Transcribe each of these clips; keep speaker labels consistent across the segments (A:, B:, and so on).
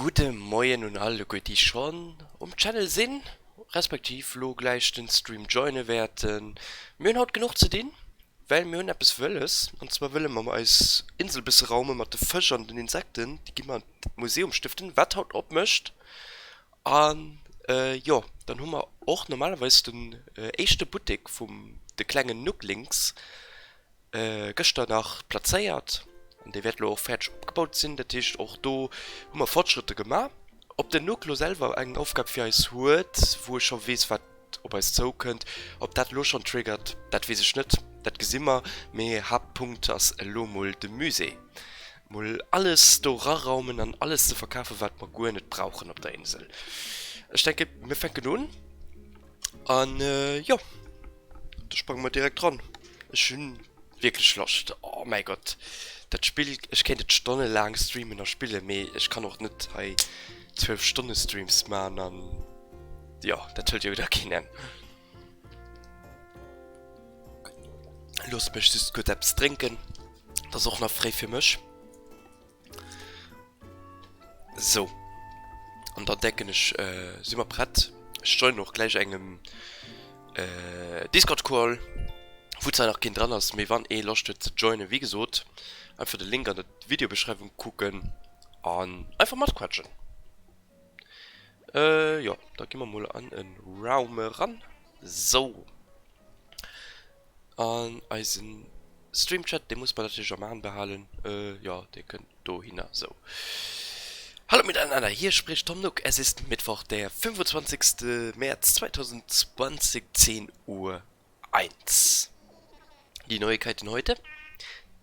A: Gudde Moien un alleguer déi schonn um Channel sinn, respektiv lo gläich den Stream joine wäerten. Mir hunn haut genuch ze dinn, well mir hunn eppes wëlles, an zwar wëlle mer eis Insel bësse raume mat de Fësch an den Insekten, déi gi mer an d'Museum stëften, wat haut opmécht. An jo, dann hu mer och normalerweis den éischte Buttek vum de klengen Nooklings gëschter nach plazéiert an dee wäert elo och fäerdeg opgebaut sinn. Dat heescht, och do hu mer Fortschrëtter gemaach. Ob den Nook elo selwer eng Aufgab fir eis huet, wou e scho weess, wat op eis zoukënnt, ob dat elo schonn triggert, dat weess ech net, dat gesi mer. Mee Haaptpunkt ass elo mol de Musée. Mol alles do raraumen an alles ze verkafen, wat mer guer net brauchen op der Insel. Ech denke mir fänken un an jo, da sprange mer direkt dran. Ech hunn wierklech Loscht. Oh mäi Gott, dat Spill, ech kéint et stonnelaang streamen a spillen, mee ech kann och net hei 12 Stonne Streams man an jo, dat huet jo da keen Enn. Loosst mech just kuerz eppes drénken. Et ass och nach fréi fir mech. Sou. An dann denken ech, si mer prett. Ech joinen och gläich engem Discord Call, wou zwar nach keen dran ass, mee wann ee Loscht huet ze joinen, wéi gesot, einfach de Link an der Videobeschreiwung kucken an einfach matquatschen. Jo, da gi mer mol an e Raum eran. Sou. An eisen Streamchat, dee muss mer natierlech am Aen behalen. Jo, dee kënnt dohinner. Sou. Hallo miteinander, hier spricht Tom Nook. Es ist Mittwoch, der 25. März 2020, 10 Uhr 1. Die Neuigkeiten heute?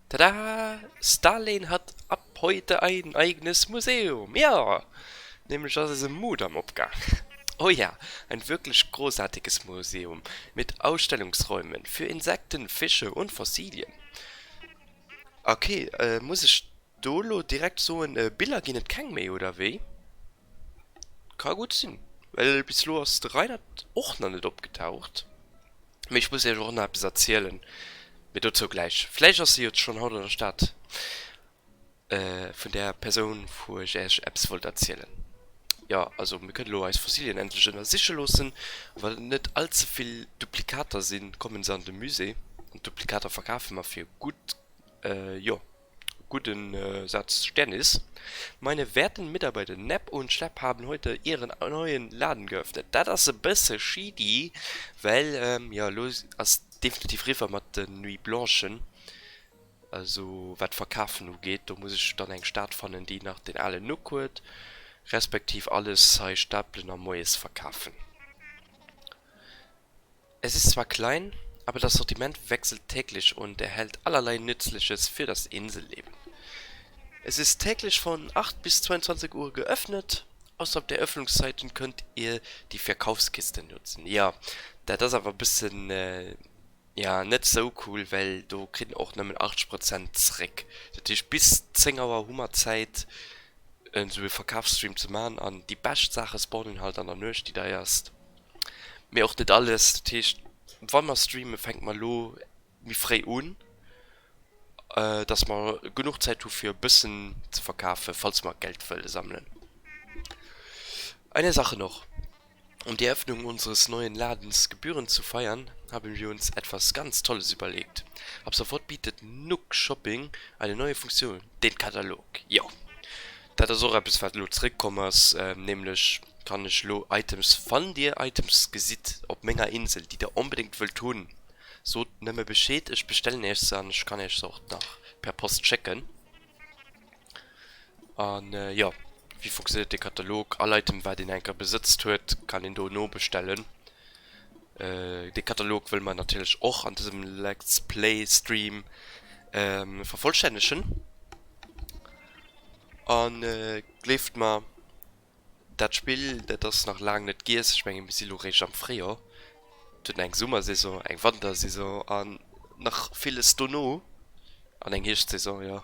A: Tada! Stalin hat ab heute ein eigenes Museum! Ja! Nämlech ass eise Mudam opgaang. Oh ja, ein wirklich großartiges Museum mit Ausstellungsräumen für Insekten, Fische und Fossilien. Ok, muss ech do lo direkt soen, Biller ginn et keng méi oder wéi? Ka gutt sinn, well bis elo ass de Reinert och nach net opgetaucht. Mee ech muss iech och nach eppes erzielen, mee dozou gläich. Vläicht ass se jo schonn haut an der Stad, vun där Persoun, wou ech iech eppes wollt erzielen. Jo, also mir kënnen elo eis Fossilien endlech ënnersiche loossen. A well et net all ze vill Duplikater sinn, kommen se an de Musée. An d'Duplikater verkafe mer fir gutt, jo. Gudden Satz Sternis. Meine werten Mitarbeiter Nepp und Schlepp haben heute ihren neuen Laden geöffnet. Dat ass e bësse shady, well jo elo ass definitiv riwwer mat den Nuit Blanchen, also wat d'Verkafen ugeet. Do muss ech dann eng Stad fannen, déi nach den alen Nook huet, respektiv alles hei stapelen a moies verkafen. Es ist zwar klein, aber das Sortiment wechselt täglich und erhält allerlei Nützliches für das Inselleben. Es ist täglich von 8 bis 22 Uhr geöffnet. Außerhalb der Öffnungszeiten könnt ihr die Verkaufskiste nutzen. Jo, dat ass awer e bëssen, ja, net sou cool, well do kritt een och nëmmen 80 Prozent zréck. Dat heescht, bis 10 Auer hu mer Zäit, esou e Verkafsstream ze man an déi bescht Saache spawnen halt an der Nuecht, déi deierst. Mee och net alles. Dat heescht, wa mer streamen, fänke mer elo méi fréi un, dass mer genuch Zäit hu fir e bëssen ze verkafen, falls mer Geld wëlle sammelen. Eine Sache noch, Um die Eröffnung unseres neuen Ladens gebührend zu feiern, haben wir uns etwas ganz Tolles überlegt. Ab sofort bietet Nook Shopping eine neue Funktion, den Katalog. Jo, dat ass och eppes wat elo zeréckkomm ass, nämlech kann ech elo Items, wann dir Items gesitt op menger Insel, déi der onbedéngt wëllt hunn, sot nëmme Bescheed, ech bestellen iech se an ech kann iech se och nach per Post schécken. An jo, wéi funktionéiert de Katalog? All Item wat een enker besëtzt huet, kann een do nobestellen. Dee Katalog wëlle mer natierlech och an dësem Let's Play Stream vervollstännegen. An gleeft mer, dat Spill dat ass nach laang net giess. Ech mengen mir si lo réischt am Fréijoer. Et huet nach eng Summersaison, eng Wantersaison an nach villes dono. An eng Hierschtsaison, jo.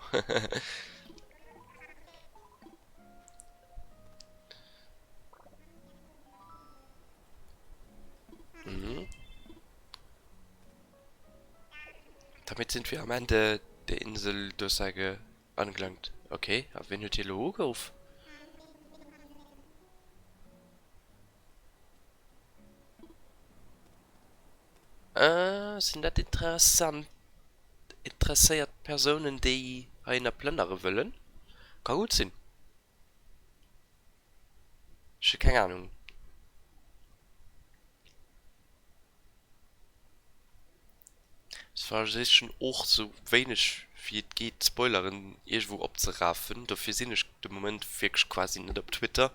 A: Mhm. Damit sind wir am Ende der Inseldurchsage angelangt. Okay, a wien huet hie lo ugeruff? Sinn dat interessant, interesséiert Persounen, déi heihinner plënnere wëllen? Ka gutt sinn. Ech hu keng Ahnung. Ech versichen och sou wéineg wéi et geet Spoileren iergendwou opzerafen, dofir sinn ech de Moment wierklech quasi net op Twitter,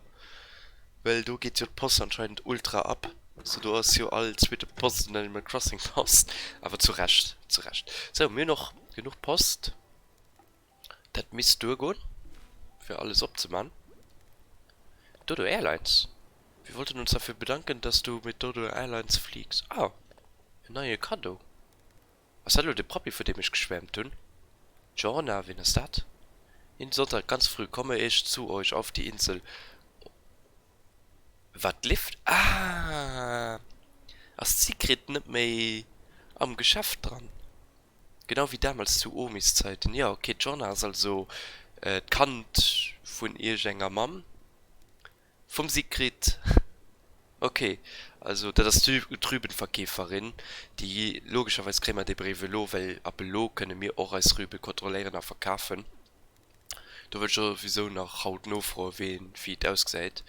A: well do geet jo d'Post anscheinend ultra ab, sou do ass jo all zweete Post en Animal Crossing Post, awer zu Recht, zu Recht. Sou, mir hunn och genuch Post, dat misst duergoen fir alles opzeman. Dodo Airlines, Wir wollten uns dafür bedanken, dass du mit Dodo Airlines fliegst. Ah, en neie Cadeau. Ass dat elo de Proppi, vun deem ech geschwäermt hunn? Jorna, wien ass dat? Jeden Sonntag ganz früh komme ich zu euch auf die Insel. Wat, Lift? Ah, ass d'Sigrid net méi am Geschäft dran? Genau wéi damals zu Omis Zeiten. Jo, ok, d'Jorna ass also d'Kand vun iergendenger Mamm. Vum Sigrid, Ok, also dat ass d'Rübenverkeeferin, déi logescherweis kréie mer dee Bréif elo, well ab elo kënne mir och eis Rübe kontrolléieren a verkafen. Do wëll ech souwisou nach haut nofroen, wéi wéi et ausgesäit.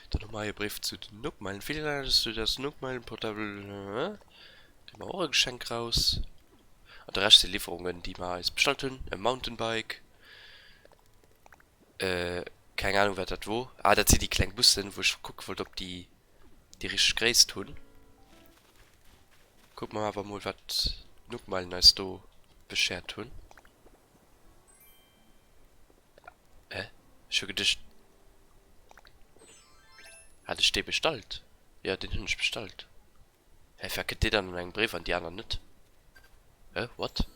A: Dann hu mer hei e Bréif zu den Nookmeilen. Vielen Dank, dass du das Nookmeilen-Portable. Kréie mer och e Geschenk raus. An de Rescht si Liwwerungen, déi mer eis bestallt hunn, e Mountainbike. Keng Ahnung wat dat wor. Ah dat sinn déi kleng Bussen wou ech kucke wollt op déi déi richteg Gréisst hunn. Kucke mer awer mol wat d'Nookmeilen eis do beschert hunn. Hä? Ech hu geduecht hat ech dee bestallt? Jo deen hunn ech bestallt. Hä firwat kënnt dee dann an engem Bréif an déi aner net? Hä what?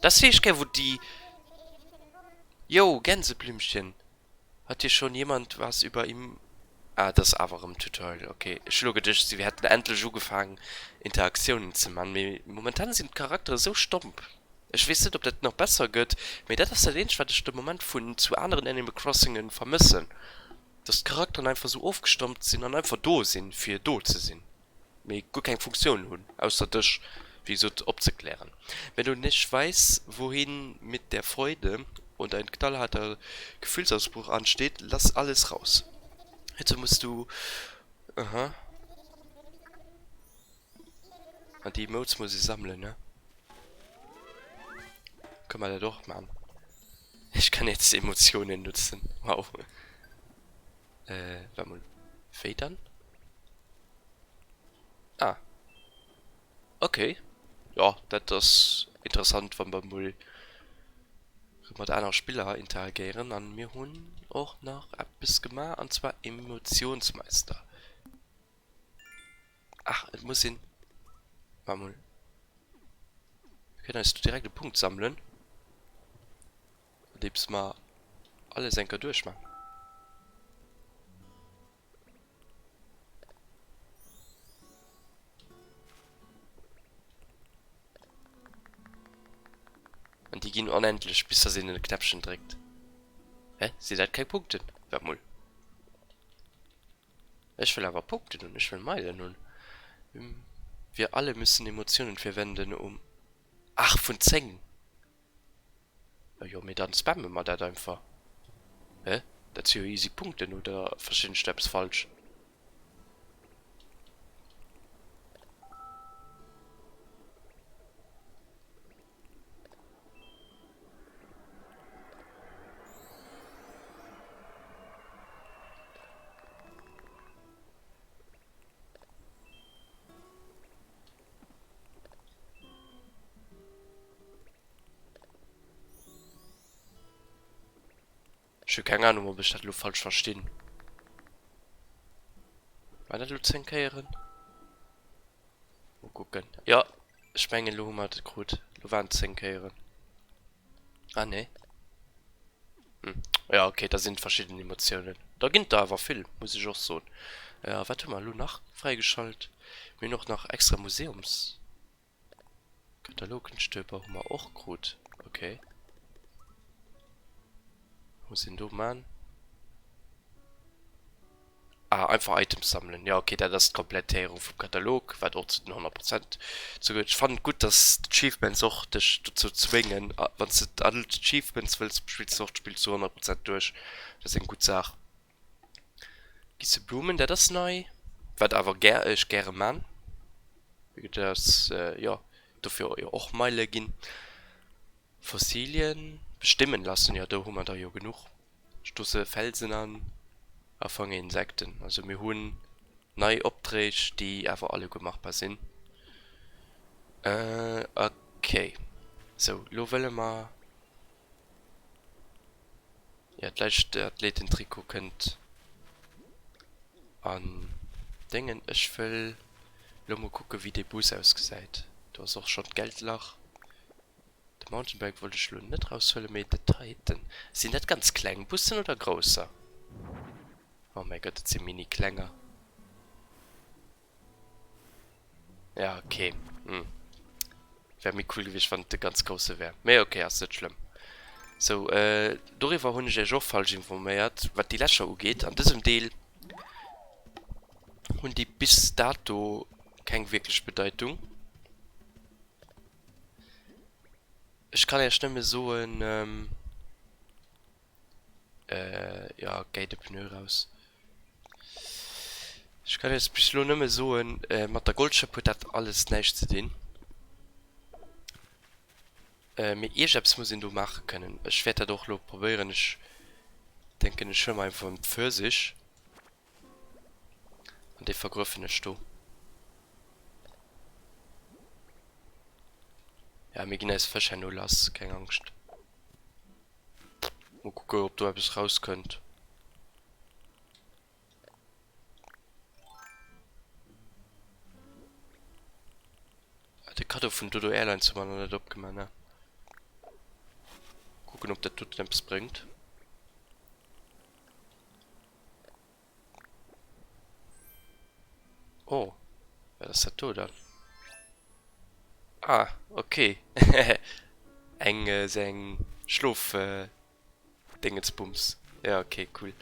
A: Dat ass wierklech gäil wou déi Yo Gänseblümchen hat dir schon jemand was über im Ah dat ass awer erëm Tutorial ok. Ech hu lo geduecht si hätten endlech ugefaangen Interaktiounen ze man, mee momentan sinn d'Charaktere sou stomp. Ech weess net ob dat nach besser gëtt, mee dat ass dat eenzegt wat ech de Moment vun zu aneren Animal Crossingen vermëssen. Dass d'Charakteren einfach sou ofgestompt sinn an einfach do sinn fir do ze sinn, mee guer keng Funktioun hunn, ausser dech wéi gesot opzeklären. Wenn du nicht weißt wohin mit der Freude und ein knallharter Gefühlsausbruch ansteht, lass alles raus. Hierzu musst du, aha, an déi Emotes muss ee sammelen, ne? Kënne mer dat och man? Ich kann jetzt Emotionen nutzen. Wow. Äh, warte mal. Wéi dann? Ah. Okay. Ja, dat ass interessant, wann mer mol mat aner Spiller interagéieren. An mir hunn och nach eppes gemaach, an zwar Emotionsmeister. Ach, et muss een... Warte mol. Mir kënnen eis do direkt e Punkt sammelen. Andeems mer alles eng Kéier duerchman. An déi ginn onendlech, bis dass een e Knäppchen dréckt. Hä? Sinn dat keng Punkten? Waart mol. Ech wëll awer Punkten hunn, ech wëll Meilen hunn. Wir alle müssen Emotionen verwenden um. Ach, vun 10! Jo, mee dann spamme mer dat einfach. Hä? Dat si jo easy Punkten, oder verstinn ech do eppes falsch? Ech hu keng Ahnung ob ech dat elo falsch verstinn. Waren dat elo 10 Kéieren? Mol kucken. Jo, ech mengen elo hu mer et krut. Elo waren et 10 Kéieren. Ah nee. Hm. Ja okay, da sinn et verschidden Emotiounen. Da ginn et der awer vill, muss ech och soen. A wat hu mer elo nach fräigeschalt? Mir hunn och nach extra Museums. Katalogenstöber hu mer och krut. Okay. Muss een do man? Ah, einfach Items sammelen. Jo, ok, dat ass d'Komplettéierung vum Katalog, wat och zu den 100 Prozent zougehéiert. Ech fannen et gutt, dass d'Achievements och dech dozou zwéngen, wann s de all d'Achievements wëlls, spills de och d'Spill zu 100 Prozent duerch. Dat ass eng gutt Saach. Gisse Blumen, dat ass nei, wat awer gär ech gäre man. Vue dass, jo, dofir jo och Meile ginn. Fossilien bestimmen lassen, jo, do hu mer der jo genuch. Stosse Felsen an a fange Insekten. Also mir hunn nei Opdréig, déi awer alleguer machbar sinn. Ok, sou lo wëlle mer, jo d'Leichtathletentrikot kënnt an Déngen. Ech wëll lo mol kucke wéi dee Bus ausgesäit. Do ass och schonn d'Geldlach. De Mountainbike wollt ech lo net raushuelen, mee dat heiten. Sinn dat ganz kleng Bussen oder grousser? Oh mäi Gott, dat si mini klenger. Ja, okay. Hm. Wär méi cool gewiescht, wann et de ganz grousse wär. Mee okay, ass net schlëmm. Sou, äh, doriwwer hunn ech iech och falsch informéiert, wat déi Lächer ugeet. An dësem Deel hunn déi bis dato keng wierklech Bedeitung. Ech kann iech nëmme soen, jo, géi de Pneu raus. Ech kann iech bis elo nëmme soen, mat der Goldschëpp huet dat alles näischt ze dinn. Mee iergeppes muss een do maache kënnen. Ech wäert dat och elo probéieren. Ech denken, ech huele mer einfach en Pfirsich. An dee vergruefen ech do. Ja, mir ginn eis Fësch herno lass, keng Angscht. Mol kucke ob do eppes rauskënnt. Ah, de Cadeau vun Dodo Airlines hu mer nach net opgemaach, ne? Kucken ob dat doten eppes bréngt. Oh, wat ass dat do dann? Ah, okay. Eng äh, sou eng Schlof äh, Dingensbums. Ja, okay, cool.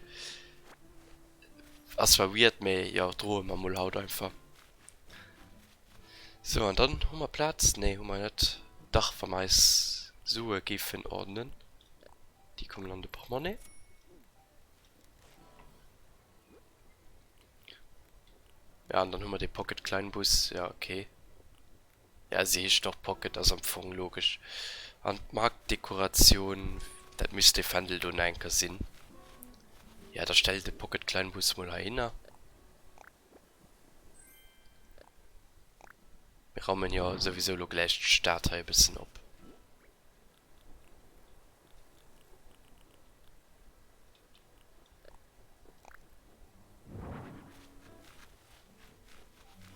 A: Ass zwar weird, mee jo, droe mer mol haut einfach. Sou, an dann hu mer Plaz? Nee, hu mer net. Dach, wa mer eis Sue géifen ordnen. Déi kommen an de Portmonnaie. Ja, an dann hu mer dee Pocket Kleinbus. Ja, okay. Ja, se heescht och Pocket, ass am Fong logesch. An d'Marktdekoratioun, dat misst dee Fändel do nach eng Kéier sinn. Ja, da stell de Pocket Kleinbus mol heihinner. Mir raumen jo souwisou lo gläich d'Stad hei e bëssen op.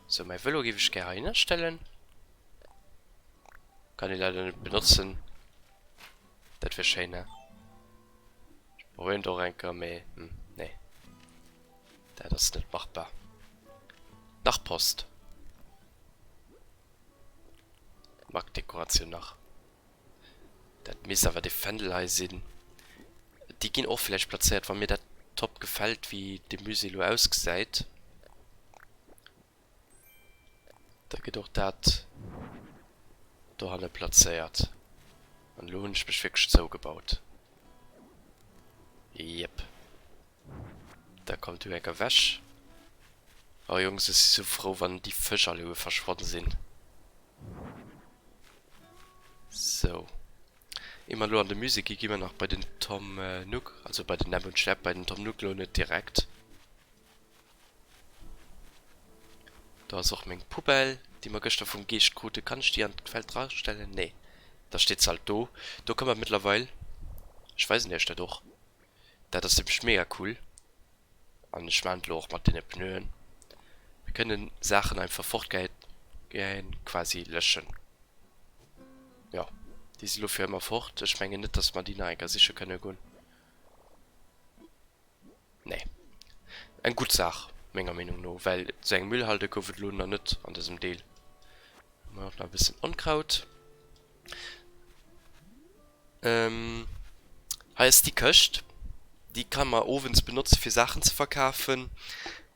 A: Sou, mäi Vëlo géif ech gär heihinner stellen. Kann ee leider net benotzen. Dat wier schéin, ne? Ech probéieren et och eng Kéier, mee nee. Dat ass net machbar. Nach Post. Marktdekoratioun nach. Dat misst awer dee Fändel hei sinn. Déi ginn och vläicht plazéiert, wa mir dat top gefält, wéi de Musée elo ausgesäit. Da gëtt och dat dohanne plazéiert. An elo hunn ech mech wierklech zougebaut. Jep. Da kommt du enk ewech. Oh Jungs, ech si sou frou, wann déi Fësch alleguer verschwonn sinn. Sou. Ier mer elo an de Musée gi, gi mer nach bei den Tom Nook, also bei den Näpp und Schläpp, bei den Tom Nook elo net direkt. Do ass och meng Poubelle, déi mer gëschter vum Geescht kruten. Kann ech déi an d'Feld drastellen? Nee, da steet se halt do. Do ka mer mëttlerweil, ech weisen iech dat och, dat ass nämlech mega cool, an ech maachen et elo och mat deene Pneuen, mir kënnen Saachen einfach fortgehäien, quasi löschen. Jo, déi si lo fir ëmmer fort. Ech mengen net, dass mer déi nach eng Kéier siche kënne goen. Nee. Eng gutt Saach, menger Meenung no, well sou eng Müllhalde gouf et elo nach net an dësem Deel. Hu mer och nach e bëssen Onkraut. Ähm, hei ass déi Këscht. Déi kann mer owends benotze fir Saachen ze verkafen.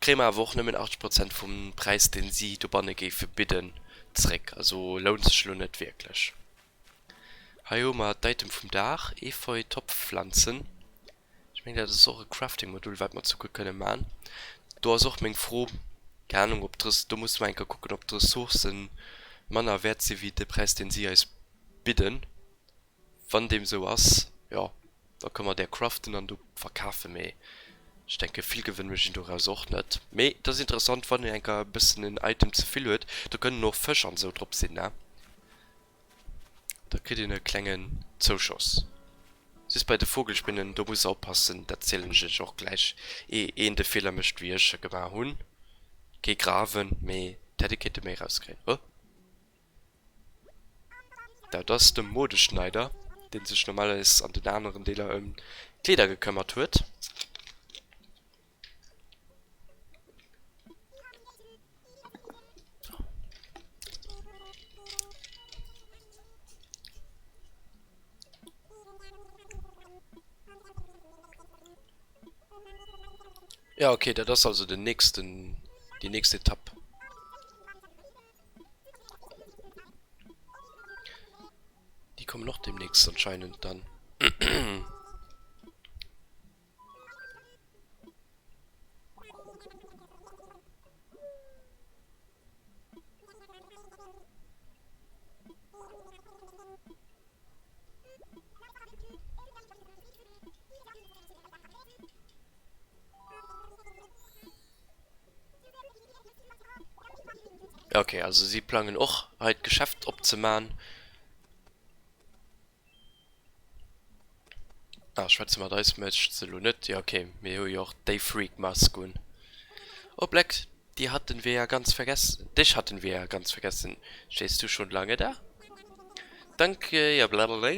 A: Kréie mer awer och nëmmen 80 Prozent vum Präis, deen si dobanne géife bidden, zréck. Also lount sech elo net wierklech. Hei hu mer d'Item vum Dag, Efeu Topfpflanzen. Ech mengen dat ass och e Crafting-Modul wat mer zuguer kënne man. Do ass och meng Fro, keng Ahnung ob d'Res, do musse mer eng Kéier kucken ob d'Ressourcen manner wäert si wéi de Präis deen si eis bidden. Wann deem sou ass, jo da kënne mer där craften an do verkafen, mee ech denke vill Gewënn mécht een doraus och net. Mee et ass interessant wann een eng Kéier e bëssen en Item ze vill huet, do kënnen och Fësch an sou drop sinn ne. Da kritt een e klengen Zouschoss. Just bei de Vogelspinnen, do muss oppassen, dat zielen ech iech och gläich, ee een de Feeler mécht wéi ech e gemaach hunn. Kee graven, mee et hätt ee kéinte méi erauskréien. Oh! Dat ass de Modeschneider, dee sech normalerweis an den aneren Deeler ëm d'Kleeder gekëmmert huet. Ja okay, dat ass also den nächsten, déi nächst Etapp. Déi kommen och demnächst anscheinend dann. Okay, also si plangen och hei d'Geschäft opzeman. Ah, schwätze mat eis mécht se elo net. Jo, okay, mir hu jo och déi Freak-Mask un. Oh, Black, die hatten wir ja ganz vergessen. Dich hatten wir ja ganz vergessen. Stehst du schon lange da? Danke, ja blablabla.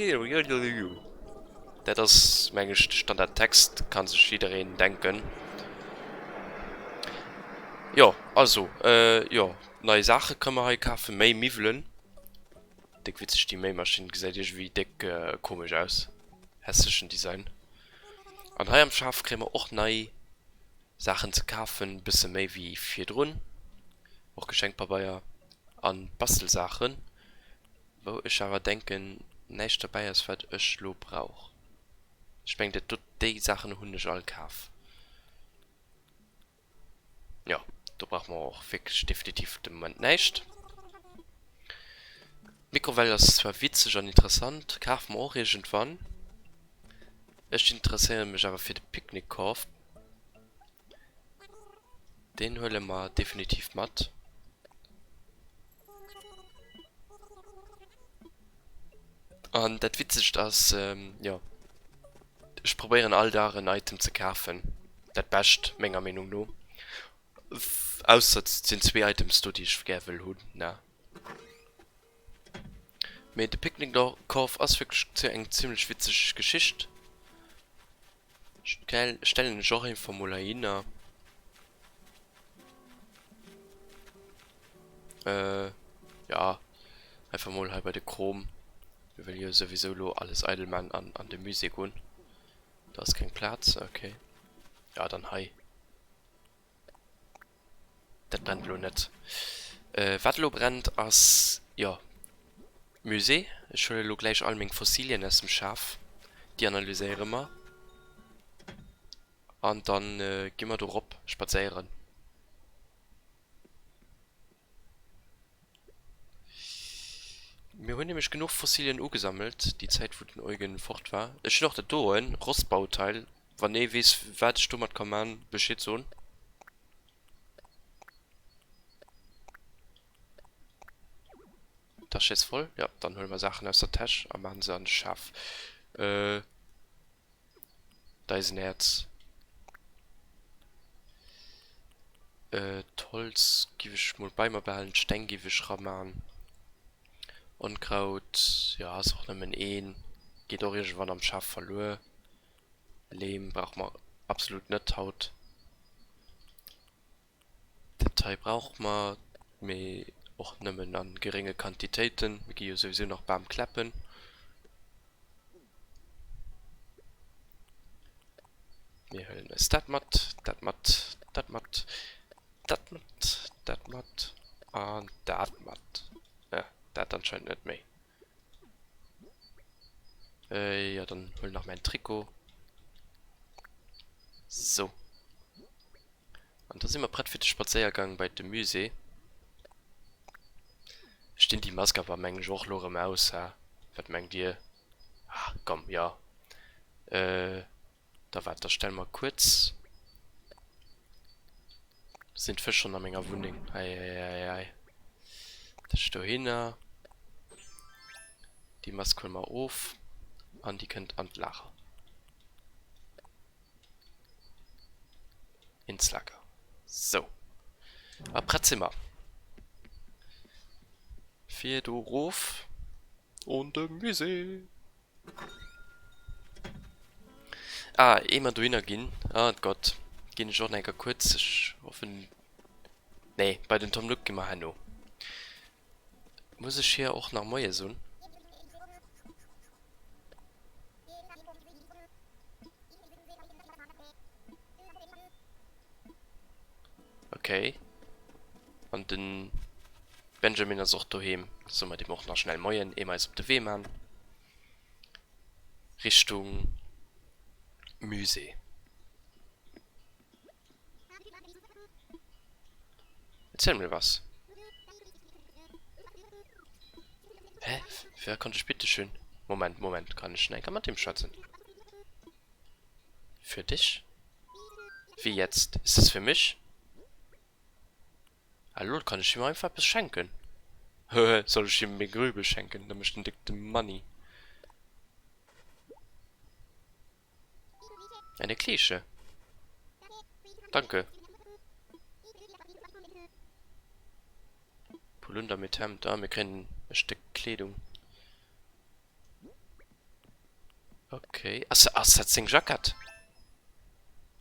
A: Dat ass, meng ech, de Standardtext, ka sech jiddereen denken. Jo, also, jo, nei Saache kënne mer hei kafen, méi Miwwelen. Déck witzeg déi Méimaschinn, gesäit iergendwéi déck komesch aus, hässlechen Design. An hei am Schaf kréie mer och nei Saachen ze kafen, bësse méi wéi virdrun, och Geschenkpabeier an Bastelsaachen, wou ech awer denken näischt derbäi ass wat ech lo brauch. Ech mengen dat do déi Saachen hunn ech all kaf. Jo, do brauche mer och wierklech definitiv de Moment näischt. D'Mikrowell ass zwar witzeg an interessant, kafe mer och iergendwann. Ech interesséiere mech awer fir de Picknickkorb. Deen huele mer definitiv mat. An dat Witzegt ass, jo, ech probéieren all Dag en Item ze kafen, dat Bescht menger Meenung no, ausser et sinn zwee Items do déi ech gär wëll hunn, ne. Mee de Picknickkorf ass wierklech eng zimlech witzeg Geschicht, stellen ech och einfach mol heihinner. Äh, ja, einfach mol hei bei de Krom. Mir wëlle jo souwisou lo alles eidel man an an de Musée goen. Do ass keng Plaz, okay. Ja, dann hei. Dat brennt lo net. Äh, wat lo brennt ass, jo, Musée. Ech huele lo gläich all meng Fossilien aus dem Schaf. Déi analyséiere mer. An dann gi mer do rop spadséieren. Mir hunn nämlech genuch Fossilien ugesammelt, déi Zäit wou den Eugen fort war. Ech hunn och dat doen Rostbauteil. Wann ee weess wat ech domat ka man, Bescheed soen. D'Täsch ass voll. Jo, dann huele mer Saachen aus der Täsch a maachen se an de Schaf. D'Eisenäerz. D'Holz giff ech mol bei mer behalen, d'Steng giff ech raman. Onkraut, jo ass och nëmmen een, geet och iergendwann am Schaf verluer. Leem brauche mer absolut net haut. Dat hei brauche mer, mee och nëmmen a gerénge Quantitéiten. Mir gi jo souwisou nach Bam kläppen. Mir huelen eis dat mat, dat mat, dat mat, dat mat, dat mat an dat mat. Äh, dat anscheinend net méi. Äh, jo, dann huel nach mäin Trikot. Sou. An da si mer prett fir de Spadséiergang bei de Musée. Ech dinn déi Mask awer mengen ech och lo rëm aus, ha? Wat mengt dir? Ah, komm, jo. Äh, da waart, da stelle mer kuerz. Sinn d'Fësch schonn a menger Wunneng? Eieieiei. Dech dohinner. Déi Mask huele mer of an déi kënnt an d'Lager. Ins Lager. Sou. A prett si mer. Fir do erof an de Musée. Ah, ehe mer dohinner ginn, oh Gott, ginn ech och nach eng Kéier kuerz, ech hoffen, nee, bei den Tom Nook gi mer herno. Muss ech hir och nach Moie soen? Okay. An den Benjamin ass och doheem. Da soe mer deem och nach schnell Moien, ehe mer eis op de Wee man Richtung Musée. Erzähl mir was. Hä? Wer konnte ich bitteschön? Moment, Moment, kann ich enker mat him schwätzen? Für dich? Wie jetzt? Ist das für mich? Ah lol, kann ech him einfach eppes schenken? Höhö, soll ech him meng Rübe schenken? Da mécht en déck de Money. Eine Kleesche. Danke. Polunder mit Hemd. Ah, mir kréien e Stéck Kleedung. Okay. Ass, ass dat seng Jackett?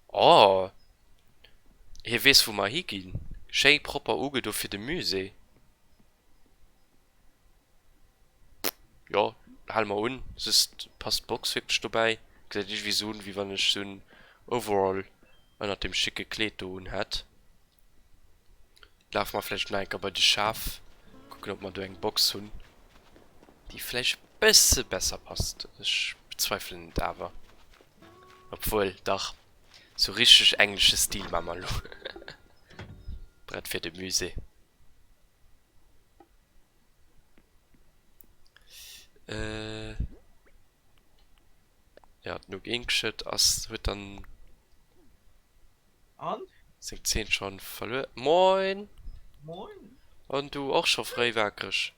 A: Oh! Hie weess, wou mer higinn. Schéi propper ugedo fir de Musée. Jo, hale mer un. Soss passt d'Box wierklech dobäi. Gesäit iergendwéi sou un, wéi wann ech sou en Overall ënnert dem schicke Kleed do un hätt. Lafe mer vläicht nach eng Kéier bei de Schaf, kucken ob mer do eng Box hunn, déi vläicht e bësse besser passt. Ech bezweifelen et awer. Obwuel, dach, sou richteg englesche Stil maache mer elo. Brett fir de Musée. Äh. Ja, d'Nook Inkjet ass, huet dann.
B: An?
A: Seng Zeen schon verluer. Moin!
B: Moin!
A: An du och scho fréi wakereg?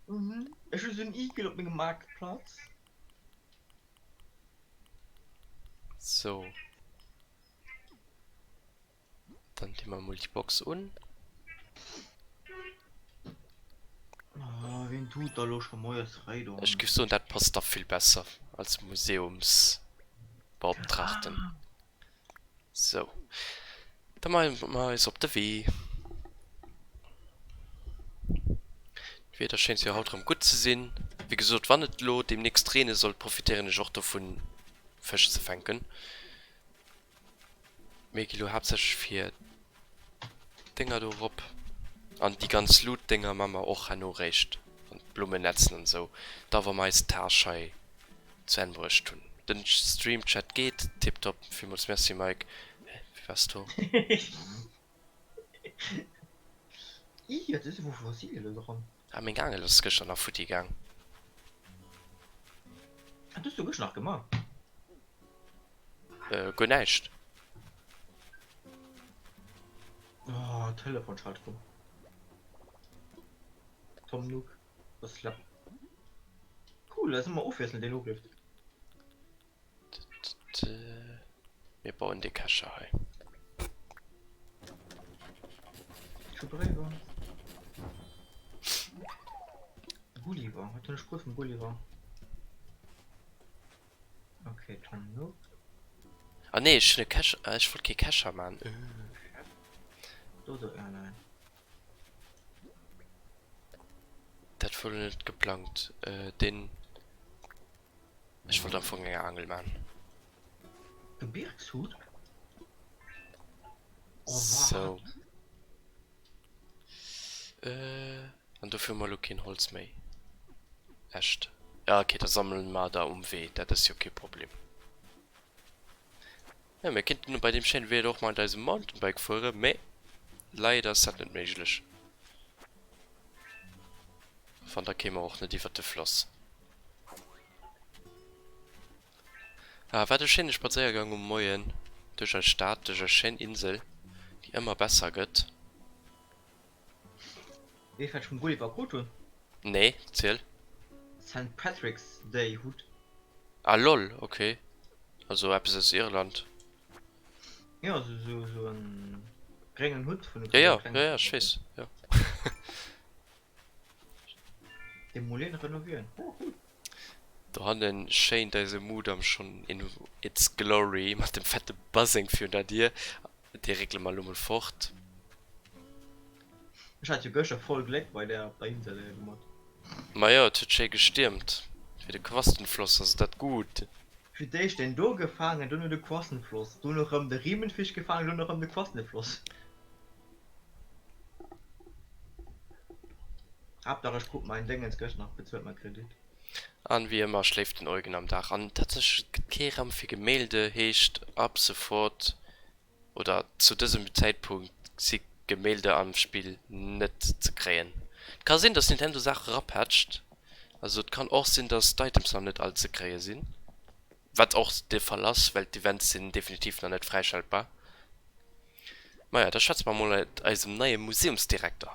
B: Mhm. Ech hu sou en Igel op mengem Maarktplatz.
A: So. Dann di mer mol déi Box un.
B: Oh, wien tut da lo scho moies fréi do?
A: Ech giff soen, dat passt da vill besser als Museumsbeoptrachten. Sou, da maache mer eis op de Wee. D'Wieder schéint jo haut rëm gutt ze sinn. Wéi gesot, wann et elo deemnächst reene sollt, profitéieren ech och dovun, Fësch ze fänken. Mir gi lo haaptsächlech fir d'Dénger do erop. An déi ganz Loot-Dénger maache mer och herno réischt, an d'Blummen netzen an esou, da wa mer eis Tâche hei zu Enn bruecht hunn. Den Stream-Chat geet tiptop, villmools Merci Mike. Hä, wéi waars do?
B: Ih, wat ass wou Fossil elo dran?
A: Ah, meng Aangel ass gëschter nach futti gaang.
B: Wat hues du gëschter nach gemaach?
A: Äh, guer näischt.
B: Oh, Telefonschaltung. Tom Nook, das ist klapp. Cool, das ist immer ofwiesselnd, den Ugrifft.
A: Mir bauen de Kescher hei.
B: Gulliver. Gulliver, wat hunn ech krut vum Gulliver? Okay, Tom Nook.
A: Ah nee, ech hunn e Kescher, ech wollt kee Kescher man.
B: Dodo Airline.
A: Dat wor net geplangt. Äh, den. Ech wollt am Fong eng Aangel man.
B: Gebirgshut? Oh,
A: Sou.
B: wat?
A: Äh, an dofir hu mer elo keen Holz méi. Echt? Ja, okay, da sammelen mer der um Wee, dat ass jo kee Problem. Ja, mir kéinten bei deem schéine Wieder och mat eisem Mountainbike fueren, mee leider ass dat net méiglech. Wann, da kéime mer och net iwwert de Floss. Ah, wat e schéine Spadséiergang um Moien duerch eis Stad, duerch eis schéin Insel, déi ëmmer besser gëtt.
B: Weess wat ech vum Gulliver krut hunn?
A: Nee, ziel.
B: Saint Patrick's Day Hutt.
A: Ah lol, ok. Also eppes aus Irland.
B: Jo, sou sou en gréngen Hutt vun
A: Ja, ja, ja, ja, ech weess, jo.
B: De Moulin renovieren, oh cool.
A: Dohannen schéint eise Mudam schonn in its glory mat dem fette Baseng virun der Dier. Dee réckele mer elo mol fort.
B: Ech hat jo gëschter voll Gléck bei der op der Insel domat.
A: Majo, et huet schéi gestiermt. Fir de Quastenfloss ass dat guut.
B: Fir d'éischt deen do gefaangen, dono de Quastenfloss, dono rëm de Riemenfisch gefaangen, dono rëm de Quastenfloss. Haaptsaach ech krut main Déngens gëscht nach bezuelt, main Kredit.
A: An wéi ëmmer schléift den Eugen am Dag an. Tatsächlech, et gëtt kee Raum fir Gemälde, heescht ab sofort oder zu dësem Zäitpunkt si Gemälde am Spill net ze kréien. Et ka sinn, dass Nintendo Saache rapatcht, also et kann och sinn, dass d'Items nach net all ze kréie sinn, wat och de Fall ass, well d'Events sinn definitiv nach net fräischaltbar. Maja, da schwätze mer mol mat eisem neie Museumsdirekter.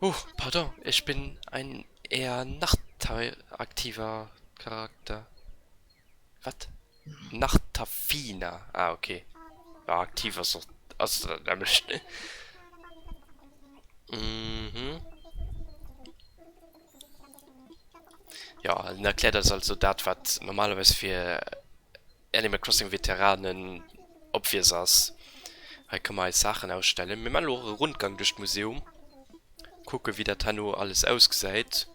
A: Oh, pardon, ich bin ein eher nachtaktiver Charakter. Wat? Nachtaffiner? Ah, okay. Ja, aktiv ass och ass dat nämmlecht. Mhm. Ja, en erkläert eis also dat, wat normalerweis fir Animal Crossing Veteranen obvious ass. Hei kënne mer eis Saachen ausstellen. Mir man elo och e Rundgang duerch d'Museum, kucke wéi dat herno alles ausgesäit.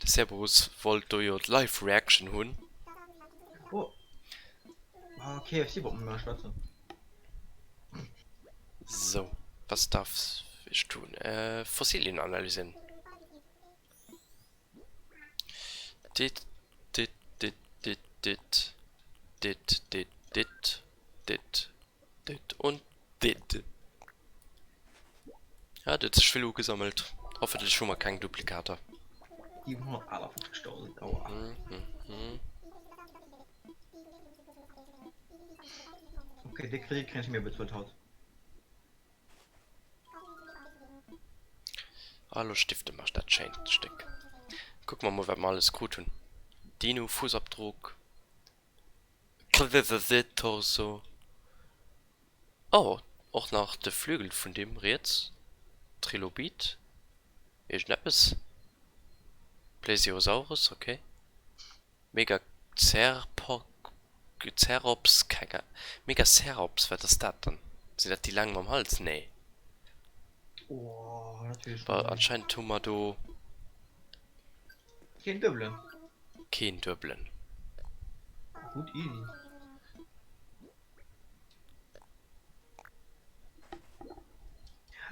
A: De Cerberus wollt do jo d'Live Reaction hunn.
B: Oh. Ah, KFC wollt mat mer schwätzen.
A: So, was darf ich tun? Äh, Fossilien analysieren. Dit, dit, dit, dit, dit, dit, dit, dit, dit, dit und dit. Ja, et huet sech vill ugesammelt. Hoffentlech hu mer keng Duplikater.
B: 758.000, aua.
A: Mhm.
B: Okay, dee Kredit kréien ech net méi bezuelt haut.
A: Ah, lo stifte mer dat schéint Stéck. Kucke mer mol, wat mer alles krut hunn. Dino Fußabdruck, Torso. Oh, och nach de Flügel vun deem riets. Trilobit, iergendeppes. Plesiosaurus, okay. Megacerops, keng Ahnung. Megacerops, wat ass dat dann? Sinn dat déi laang mam Hals? Nee.
B: Oh, dat weess ech
A: Well
B: net.
A: anscheinend hu mer do.
B: Keen Duebelen.
A: Keen Duebelen.
B: Gutt Iddi.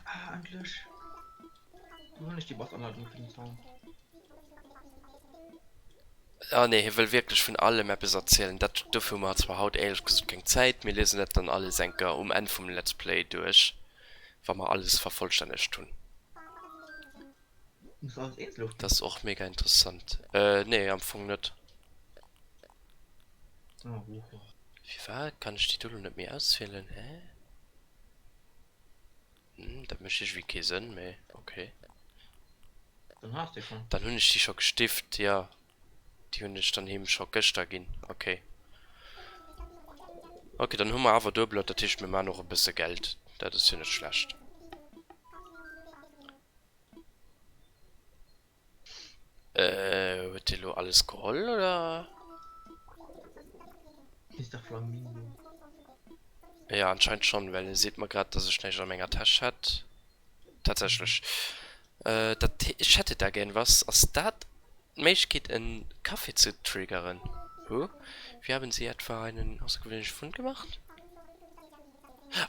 B: Ah, endlech. Do hunn ech déi Bastanleitung fir den Zaun.
A: Ah nee, hie wëll wierklech vun allem eppes erzielen. Dat, dofir hu mer zwar haut éierlech gesot keng Zäit. Mir liesen dat dann alles enker um Enn vum Let's Play duerch, wa mer alles vervollstännegt hunn.
B: Muss alles eenzel ofginn?
A: Dat ass och mega interessant. Äh, nee, am Fong net.
B: Oh, oh.
A: Firwat kann ech déi do lo net méi auswielen? Hä? Hm, dat mécht iergendwéi kee Sënn, mee okay.
B: Dann has de schon.
A: Dann hunn ech déi scho gestift, jo. Déi hunn ech dann him scho gëschter ginn, okay. Okay, dann hu mer awer duebelert, dat heescht mir man och e bësse Geld, dat ass jo net schlecht. Äh, huet dee lo alles geholl, oder?
B: Mister Flamingo.
A: Ja, anscheinend schon, well e seet mer grad, dass ech näischt a menger Täsch hätt. Tatsächlech. Äh, dat, ich hätte da gern was. Ass dat d'Méiglechkeet en Café ze triggeren? Huh? Wie haben Sie etwa einen außergewöhnlichen Fund gemacht?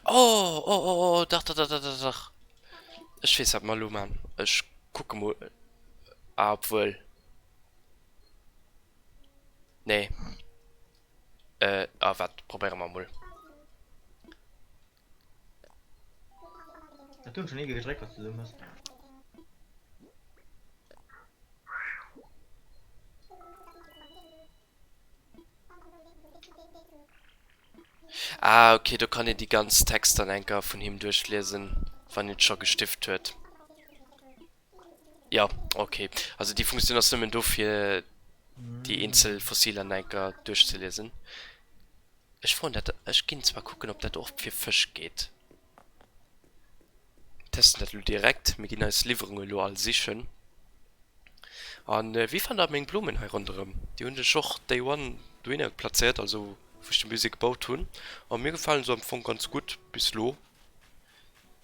A: Oh, oh, oh, oh, dach, dach, dach, dach, dach. Ech weess, wat mer elo man. Ech kucke mol. Ah, obwuel. Nee. Äh, ah, wat, probéiere mer mol.
B: Dat hunn schon ee gedréckt, wat du do mëss.
A: Ah ok, do kann een déi ganz Texter an enker vun him duerchliesen, wann een et scho gestift huet. Jo, ok. Also déi Funktioun ass nëmmen do fir déi eenzel Fossiler an enker duerchzeliesen. Ech froen dat, ech ginn zwar kucken ob dat och fir Fësch geet. Testen dat elo direkt. Mir ginn eis Liwwerung elo all sichen. An wéi fannt der meng Blumen hei ronderëm? Déi hunn ech och day one dohinner plazéiert, also wou ech de Musée gebaut hunn. A mir gefalen se am Fong ganz gutt bis elo.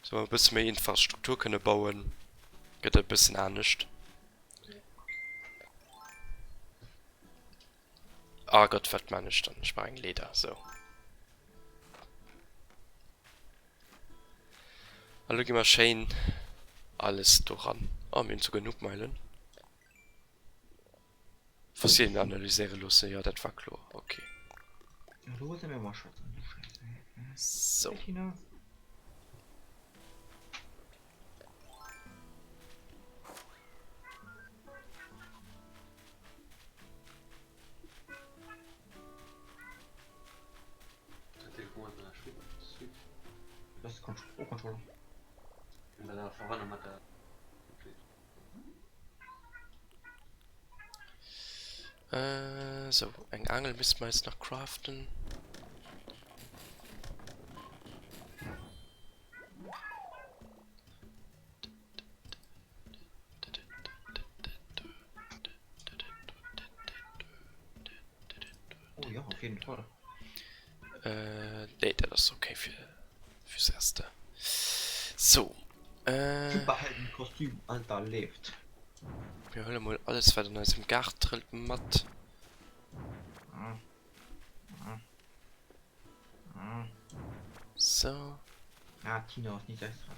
A: Sou e bësse méi Infrastruktur kënne bauen, gëtt et e bëssen anescht. Ah Gott, wat man ech dann? Ech brauch eng Leeder, sou. A lo gi mer schéin alles doran. Oh, mir hunn souguer Noobmeilen. Fossilien analyséiere loossen, jo dat war kloer, ok. Sou. Äh, sou, eng Aangel misste mer eis nach craften.
B: Oh ja, auf jeden Fall.
A: Äh, nee, dat ass okay fir fürs Erste. So. Äh,
B: Superheldenkostüm, Alter, leeft.
A: Mir huele mol alles, wat an eisem Gaart trëllt, mat. So.
B: Ah, Tina ass nicht extra.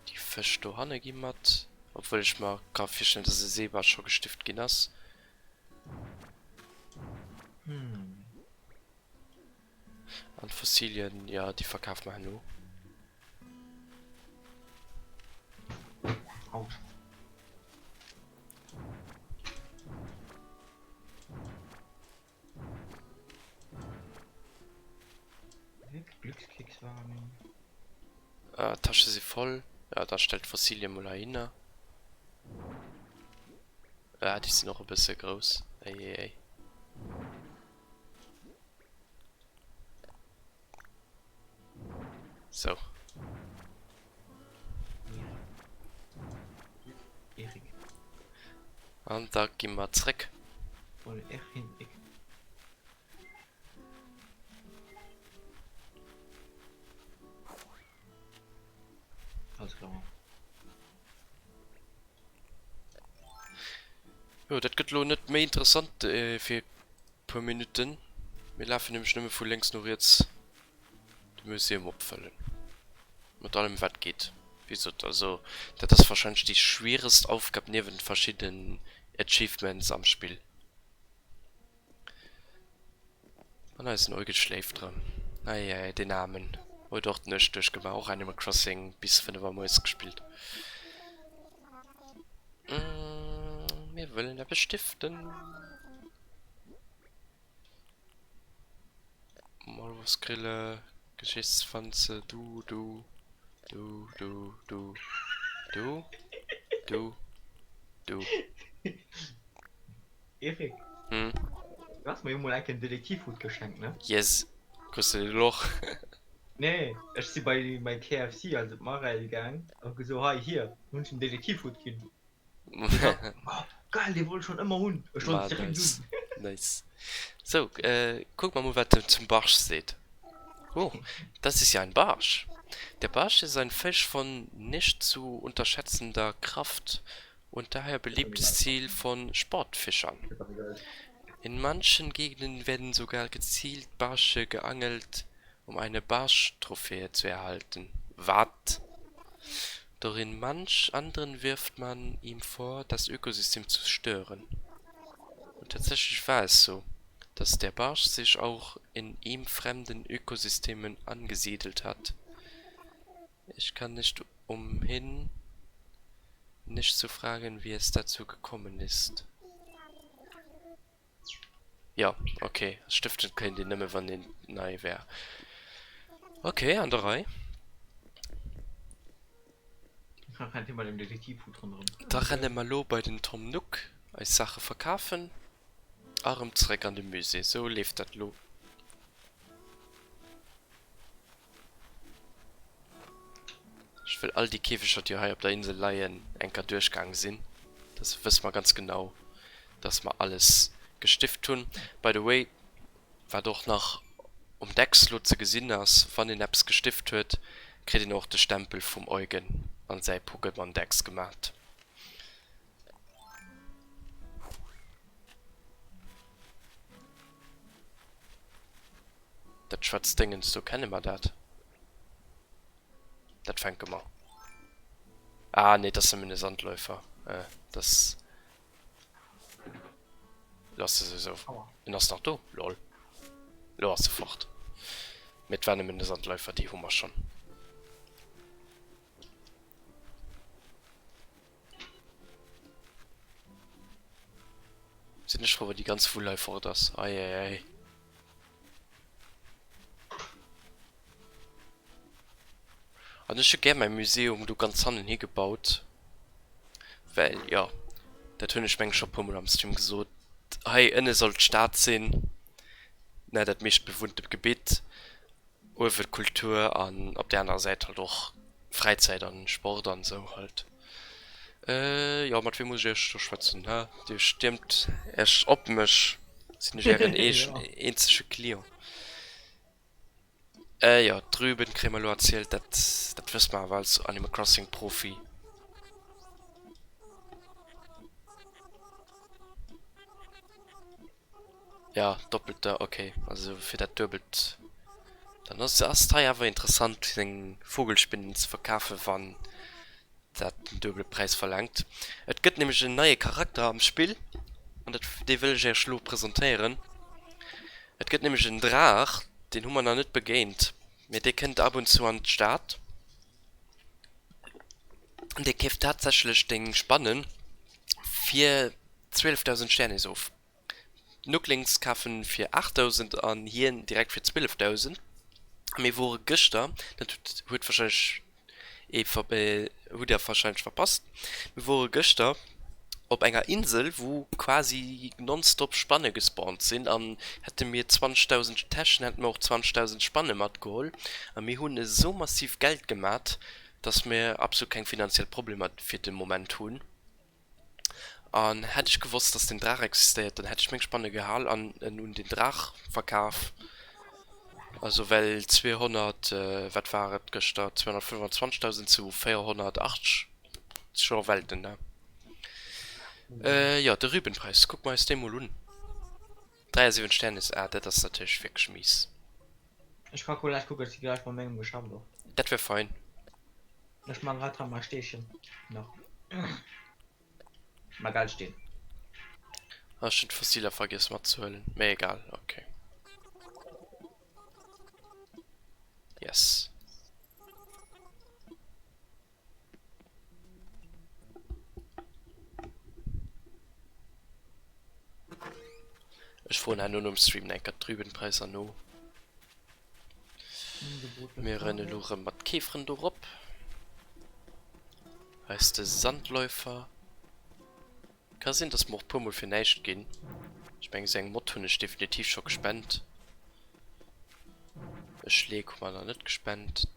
A: Déi Fësch dohanne gi mat. Obwuel ech mer ka virstellen, dass e Seebarsch scho gestift ginn ass.
B: Hm.
A: An d'Fossilien, jo, déi verkafe mer herno.
B: Autsch. Glückskekswagen.
A: Ah, d'Tasche si voll. Ja, da stellt d'Fossilie mol heihinner. Ah, déi sinn och e bësse grouss. Ei, ei, ei. Sou.
B: Erik.
A: An da gi mer zréck. Jo, dat gëtt lo net méi interessant fir e puer Minutten. Mir lafen nämlech nëmme vu lénks no riets de Museum opfëllen. Mat allem wat geet. Wéi gesot, also dat ass wahrscheinlech déi schwieregst Aufgab niewent verschidden Achievements am Spill. An eisen Eugen schléift rëm. Eieiei, deen Aarmen huet och d'Nuecht duerchgemaach, och Animal Crossing bis 5 Auer moies gespillt. Mir wëllen eppes stiften. Maulwurfsgrille, Geschichtswanze, du, du, du, du, du, du, du, du.
B: Eric,
A: Hm?
B: du has mer jo mol enk en Detektivhut geschenkt, ne?
A: Yes. Kriss de deen och?
B: Nee, ech si bei mäi KFC, also d'Marel, gaang a hu gesot, hei, hier, hunn ech en Detektivhut ginn. Oh, geil, dee wollt ech schonn ëmmer hunn. Ech wollt
A: Ma
B: direkt
A: nice,
B: hunn.
A: nice. So, äh, kuck mer mol wat en zum Barsch seet. Oh, das ist ja ein Barsch. Der Barsch ist ein Fisch von nicht zu unterschätzender Kraft und daher beliebtes Ziel von Sportfischern. In manchen Gegenden werden sogar gezielt Barsche geangelt. Um eine Barschtrophäe zu erhalten. Wat? Doch in manch anderen wirft man ihm vor, das Ökosystem zu stören. Und tatsächlich war es so, dass der Barsch sich auch in ihm fremden Ökosystemen angesiedelt hat. Ich kann nicht umhin, nicht zu fragen, wie es dazu gekommen ist. Jo, ok. Stëften kéint een nëmme wann een nei wär. Ok, an der Rei. Da renne mer lo bei den Tom Nook eis Saache verkafen a rëm zeréck an de Musée. Sou leeft dat lo. Ech wëll all déi Käfeger déi hei op der Insel leien eng Kéier duerchgaang sinn. Da wësse mer ganz genau dass mer alles gestift hunn. By the way, wat och nach um Dex lo ze gesinn ass, wann een eppes gestift huet, kritt een och de Stempel vum Eugen an säi Pokémon Dex gemat. Dat schwarzt Déngens do, kenne mer dat? Dat fänke mer. Ah nee, dat ass nëmmen e Sandläufer. Äh, dat Lo ass e souwisou. En ass nach do, lol. Lo ass e fort. Mee et war nëmmen e Sandläufer, déi hu mer schonn. Sinn ech frou wa déi ganz Wull hei fort ass. Eieiei. An ech hu gär mäi Museum do ganz hannen higebaut, well jo, dat hunn ech mengen scho puer mol am Stream gesot, hei ënne soll d'Stad sinn, ne, dat meescht bewunnte Gebitt. Uewe Kultur an op där anerer Säit halt och Fräizäit an Sport an esou halt. Jo, mat wiem muss ech iech do schwätzen, hä? Dir stiermt iech op mech, sinn ech ären eenzege Client? Jo, d'Rüben kréie mer elo erzielt, dat dat wësse mer awer als Animal Crossing Profi. Ja, doppelter, ok. Also fir dat duebelt. Dann ass ass et hei awer interessant seng Vogelspinnen ze verkafen, wann dat den duebele Präis verlaangt. Et gëtt nämlech en neie Charakter am Spill an dat dee wëll ech iech elo presentéieren. Et gëtt nämlech en Draach, deen hu mer nach net begéint, mee dee kënnt ab und zu an d'Stad an dee keeft tatsächlech deng Spannen fir 12.000 Sternis of. D'Nooklings kafen fir 8.000 an hien direkt fir 12.000. A mir wore gëschter, dat huet wahrscheinlech ee hutt der wahrscheinlech verpasst, mir wore gëschter op enger Insel wou quasi nonstop Spanne gespawnt sinn an hätte mir 20.000 Täschen hätte mir och 20.000 Spanne matgeholl a mir hunn esou massiv Geld gemat, dass mir absolut keng finanziell Problemer fir de Moment hunn. An hätt ech gewosst, dass den Draach existéiert, dann hätt ech meng Spanne gehal an en un den Draach verkaf. Also well 200, wat war et gëschter, 225.000 zu 480, ass scho Welten, ne? Jo, de Rübenpreis, kucke mer eis dee mol un. 73 Sternis, ah dat ass natierlech wierklech mies.
B: Ech ka gläich kucken, ech si gläich bei mengem Geschäft och.
A: Dat wär fein.
B: Ech man grad hei mei Steechen nach. Mei Geldsteen.
A: Ah, ech hun d'Fossiler vergiess matzehuelen, mee egal, ok. Yes. Ech froen herno nom Stream enker d'Rübenpräisser no. Mir rennen elo rëm mat Käferen do rop. Hei ass de Sandläufer. Ka sinn, dass mer och puer mol fir näischt ginn. Ech mengen, esou eng Mod hunn ech definitiv scho gespent. E Schleek hu mer nach net gespent.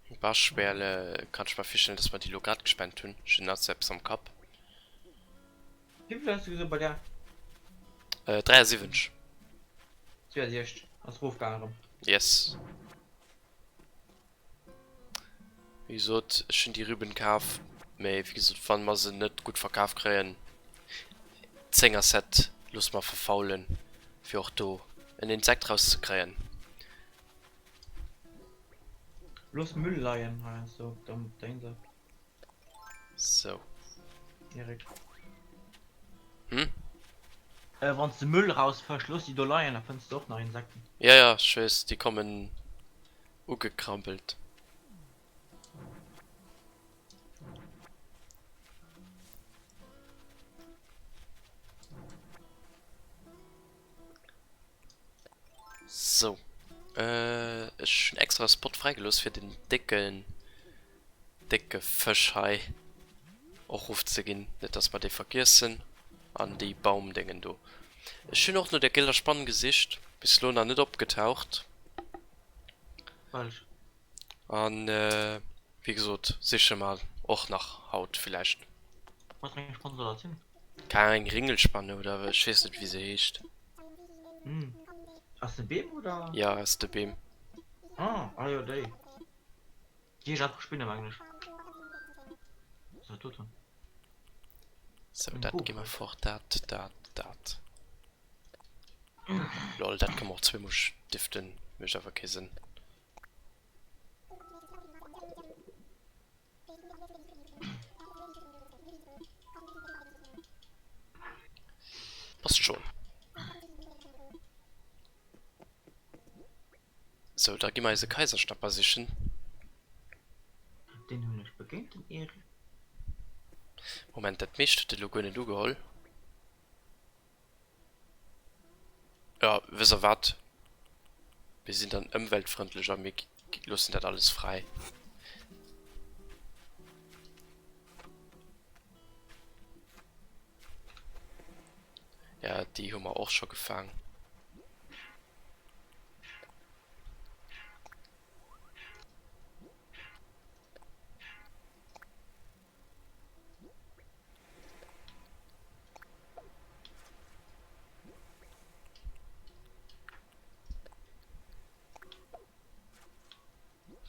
A: Eng Baschwäerle kann ech mer virstellen, dass mer déi elo grad gespent hunn. Ech hunn nach eppes am Kapp.
B: Wéivill hues du gesot bei der?
A: 73.
B: 62, ass erofgaangen erëm.
A: Yes. Wéi gesot, ech hunn déi Rüben kaf, mee wéi gesot, wann mer se net gutt verkaf kréien, 10 er Set loosse mer verfaulen, fir och do. En Insekt rauszekréien.
B: Looss Müll leien heiansdo op der Insel.
A: Sou.
B: Erik.
A: Hm?
B: Äh, wann s de Müll rausfëschs, looss déi do leien, da fënns de och nach Insekten.
A: Ja, ja, ech weess, déi kommen ugekrampelt. Sou. Äh, ech hunn extra e Spot fräigelooss fir den décken, décke Fësch hei och rofzeginn. Net dass mer dee vergiessen. An déi Baumdéngen do. Ech hunn och no der gëller Spann gesicht. Bis elo nach net opgetaucht.
B: Welch?
A: An wéi gesot, siche mer och nach haut villäicht.
B: Wat fir eng Spann soll dat sinn?
A: Keng Ahnung, eng Ringelspanne oder ech weess net wéi se heescht.
B: Hm, aus de Beem oder?
A: Ja, aus de Beem.
B: Ah, ah jo déi. Déi heescht einfach Spinne mengen ech. Was dat doten?
A: Sou, dat gi mer fort, dat, dat, dat. Lol, dat ka mer och zweemol stiften, mécht awer kee Sënn. Passt schon. Sou, da gi mer eise Kaiserschnapper sichen.
B: Den hunn ech begéint, den Erik.
A: Moment, dat meescht huet e lo guer net ugeholl. Jo, wësst der wat, mir sinn dann ëmweltfrëndlech a mir loossen dat alles fräi. Ja, déi hu mer och scho gefaang.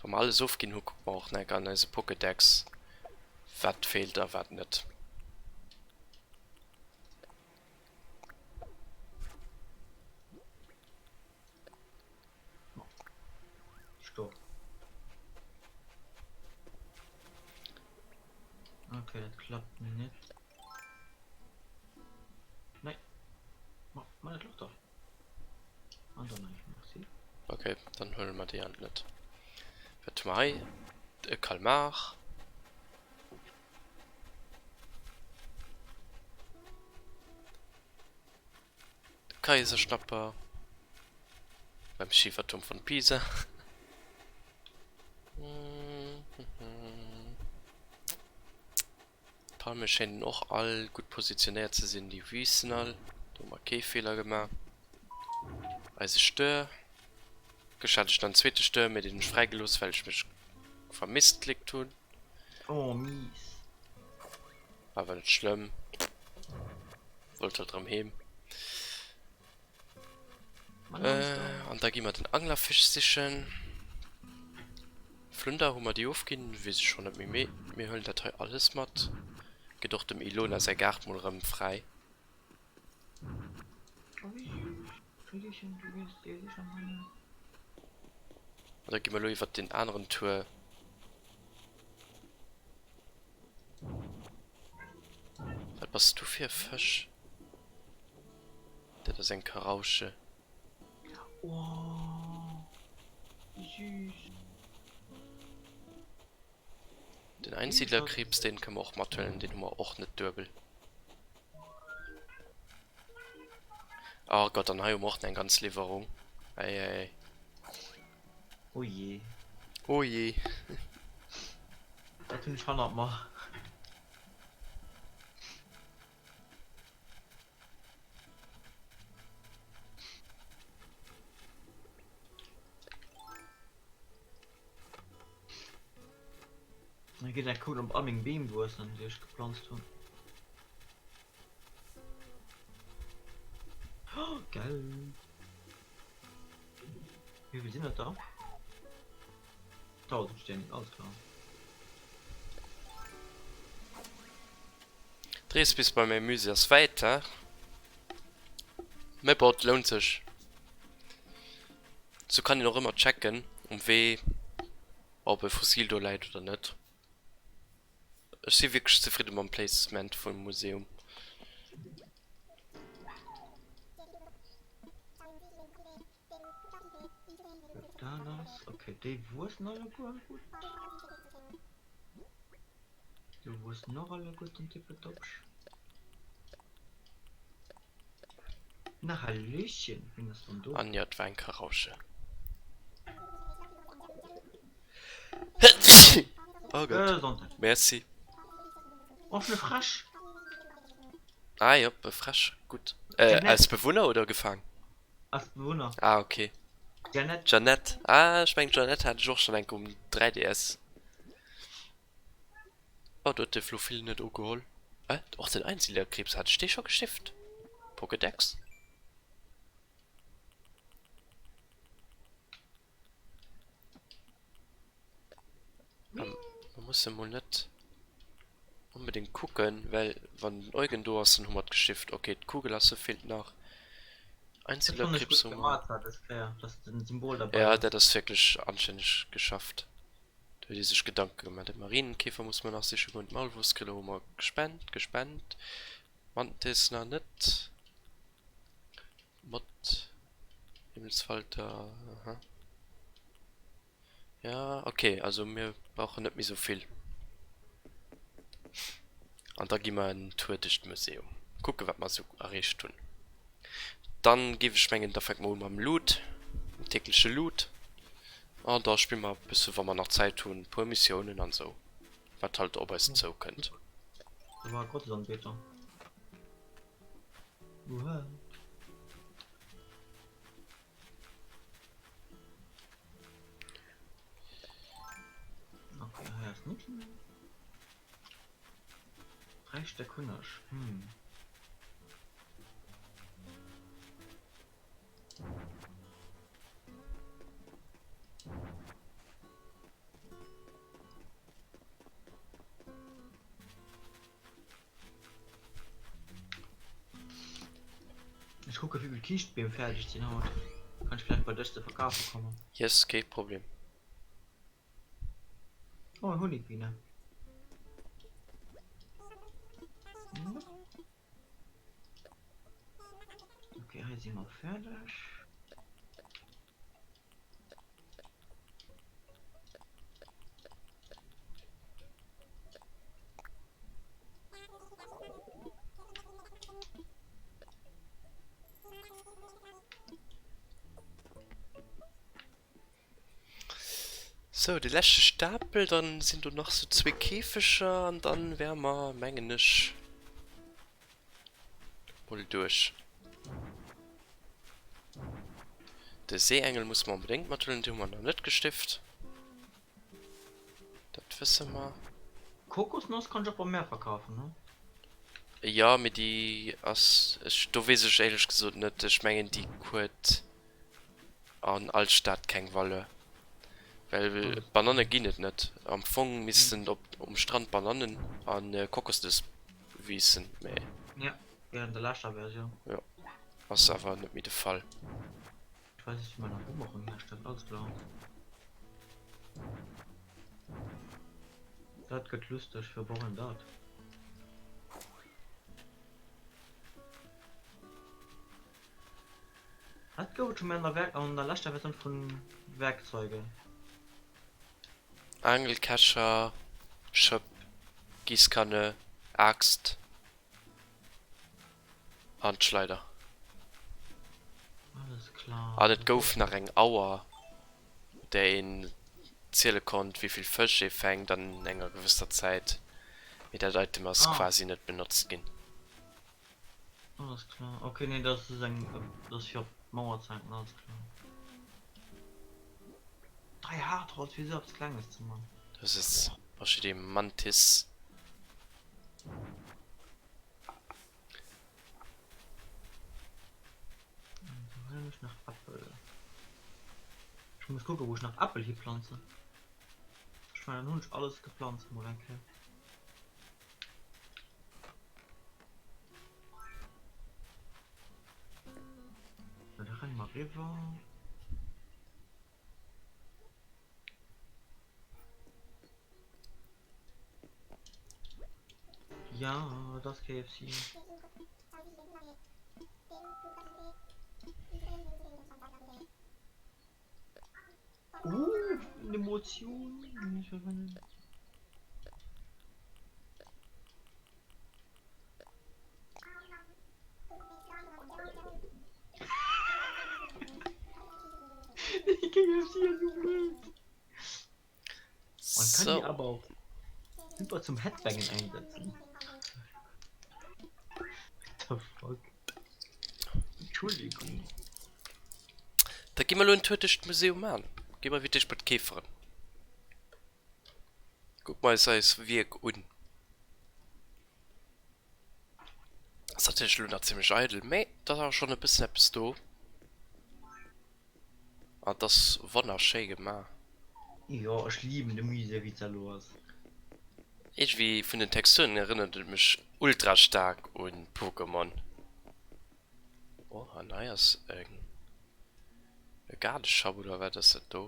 A: Wa mer alles ofginn hu kucke mer och nach an eise Pokédex wat feelt a wat net.
B: Stopp. Okay, dat klappt net. Nee. Ma, ma dat klappt doch. An dann nach merci.
A: Okay, dann huele mer déi an net. Wat hu mer hei? E Kalmar. De Kaiserschnapper beim Schiferturm von Pisa. D'Palme schéinen och all gutt positionéiert ze sinn, déi wiissen all. Do hu mer kee Feeler gemaach. Eise Stör. Gëscht hat ech nach en zweete Stör, mee deen hunn ech fräigelooss, well ech mech vermissklickt hunn.
B: Oh mies.
A: Awer net schlëmm. Wollt halt rëm heem. An da gi mer den Anglerfisch sichen. Flunder hu mer déi ofginn, weess ech schonn net méi. Mee mir huelen dat hei alles mat. Gëtt och dem Ilona säi Gaart mol rëm fräi. An da gi mer elo iwwert deen aneren Tour. Wat bass du fir e Fësch? Dat ass eng Karausche.
B: Oh, wéi süß.
A: Den Einsiedlerkrebs, deen kënne mer och mathuelen, deen hu mer och net duebel. Oh Gott, an hei hu mer och nach eng ganz Liwwerung. Ei, ei, ei.
B: Oh je.
A: Oh je.
B: Dat hunn ech hannert mer. Da geet eng kucken op all meng Beem wuessen, déi ech geplanzt hunn. Oh, geil. Wéi vill sinn dat da? 1000 Steng, alles klar.
A: D'Rees bis bei mäi Musée ass wäit, he? Mee bon, et lount sech. Sou kann een och ëmmer checken um Wee ob e Fossil do läit oder net. Ech si wierklech zefridde mam Placement vum Museum.
B: Dat ass okay, déi wuessen alleguer gutt. Do wuessen och alleguerten tippetoppsch. Na Hallöchen, wien ass dann do?
A: An jo, et war eng Karausche. Oh Gott.
B: Gesondheet.
A: Merci.
B: Och ne Fräsch.
A: Ah jop, e Fräsch, gutt. Äh, als Bewunner oder gefaang?
B: Als Bewunner.
A: Ah, okay.
B: Jeanette.
A: Jeanette. Ah, ech mengen Jeanette hat ech och schon enk um 3DS. Oh, do huet de Flo vill net ugeholl. Äh, och den Einsiedlerkrebs, hat ech dee scho geschifft? Pokédex? Mer musse mol net onbedéngt kucken, well wann den Eugen do ass, dann hu mer d'Geschäft. Okay, d'Kugelasse feelt nach. Einsiedlerkrebs hu mer. Ja, dat ass wierklech anstänneg geschafft. Do huet ee sech Gedanke gemaach. De Marienkäfer muss mer nach siche goen. D'Maulwursgrille hu mer gespent, gespent. Mantis nach net. Mod Himmelsfalter, aha. Ja, okay, also mir brauchen net méi sou vill. An da gi mer en Tour duerch d'Museum. Kucke wat mer sou erreecht hunn. Dann géif ech mengen, da fänke mer u mam Loot, mam tägleche Loot. An da spille mer e bësse, wa mer nach Zäit hunn, e puer Missiounen an sou, wat halt op eis zoukënnt.
B: Do war e Gottesanbeter. Uha. Okay, hei ass nix méi. Dräi Stéck hunn ech. Hm. Ech kucke wéivill Kiischtbeem fäerdeg sinn haut. Kann ech vläicht bei dech ze verkafe kommen?
A: Yes, kee Problem.
B: Oh, eng Honigbiene. Okay, hei si mer fäerdeg.
A: Sou, de leschte Stapel, dann sinn do nach sou zwee Käfeger an dann wäre mer, mengen ech, mol duerch. De Seeengel musse mer onbedéngt mathuelen, dee hu mer nach net gestifft. Dat wësse mer.
B: Kokosnoss kann ech och beim Meer verkafen, ne?
A: Jo, mee déi ass, ech, do weess ech éierlech gesot net. Ech mengen déi huet an all Stad keng Valeur. Well Bananne ginn et net. Am Fong missten op um Strand Banannen a Kokosnëss wiissen, mee.
B: Ja, wéi an der leschter Versioun.
A: Jo, ass awer net méi de Fall.
B: Ech weess net wéi man e Bumerang herstellt, alles klar. Dat gëtt lusteg, wou brauch een dat? Dat gouf et scho méi an der Werk an der leschter Versioun vun Werkzeuge.
A: Angelkescher, Schëpp, Giesskanne, Aaxt an d'Schleider.
B: Alles klar.
A: An et gouf nach eng Auer, mat där een ziele konnt, wéi vill Fësch ee fänkt an enger gewësser Zäit, mee dat Item ass quasi net benotzt ginn.
B: Alles klar. Okay, nee, das ist eng, das ist fir op d'Mauer ze hänken, alles klar. 3 Hartholz fir esou eppes Klenges ze man.
A: Das ist Orchidee Mantis.
B: Do hunn ech nach Äppel. Ech muss kucken, wou ech nach Äppel hiplanzen. Ech mengen, dann hunn ech alles geplanzt mol eng Kéier. Da renne mer riwwer. Ja, et ass KFC. Uh, Emotioun. KFC ass sou blöd. Man kann die
A: So.
B: aber auch super zum Headbangen einsetzen. What the fuck? Entschuldigung.
A: Da gi mer elo en Tour duerch d'Museum man. Gi mer fir d'éischt bei d'Käferen. Kucke mer eis eis Wierk un. Ass natierlech elo nach zimmlech eidel, mee et ass awer schonn e bëssen eppes do. An et ass wonnerschéi gemaach.
B: Jo, ech liben de Musée wéi et elo ass.
A: Iergendwéi vun den Texturen erënnert et mech ultra staark un Pokémon. Oh, an hei ass eng e Gaardeschapp oder wat ass dat do?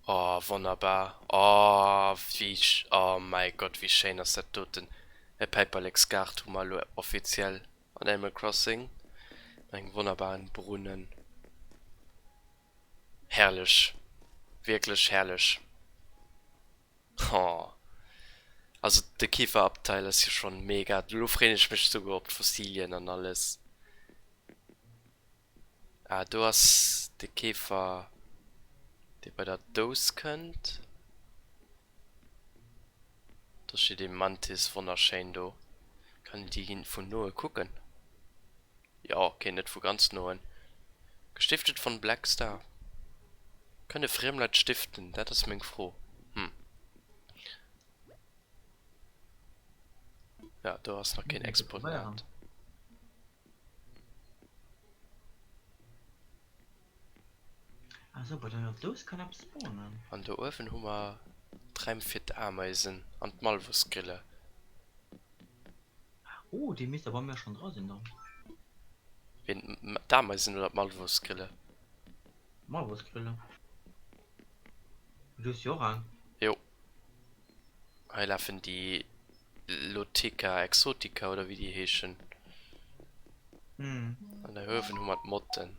A: Oh wonnerbar, oh wéi, oh mäi Gott wéi schéin ass dat doten. E Päiperleksgaart hu mer elo offiziell an Animal Crossing mat engem wonnerbaren Brunnen. Herrlech, wierklech herrlech. Oh also de Käferabteil ass jo schon mega, elo freen ech mech souguer op d'Fossilien an alles. Ah do ass de Käfer dee bei der Dous kënnt. Do steet ee Mantis wonnerschéin do. Kann een déi vun noe kucken? Jo, ok, net vu ganz noen. Gestiftet von Black Star. Kënne friem Leit stiften? Dat ass meng Fro. Hm. Ja, do ass nach keen Exponat.
B: Ah sou, bei denger Dous kann eppes spawnen.
A: An do uewen hu mer d'Räim fir d'Ameisen an d'Malvusgrille.
B: Oh, déi misst a bei mir schon dra sinn dann.
A: Ween, d'Ameisen oder d'Malvusgrille?
B: Malvusgrille. Du hues jo och eng.
A: Jo. Hei lafen déi Loteca Exotica oder wéi déi heeschen.
B: Mm.
A: An hei uewen hu mer d'Motten.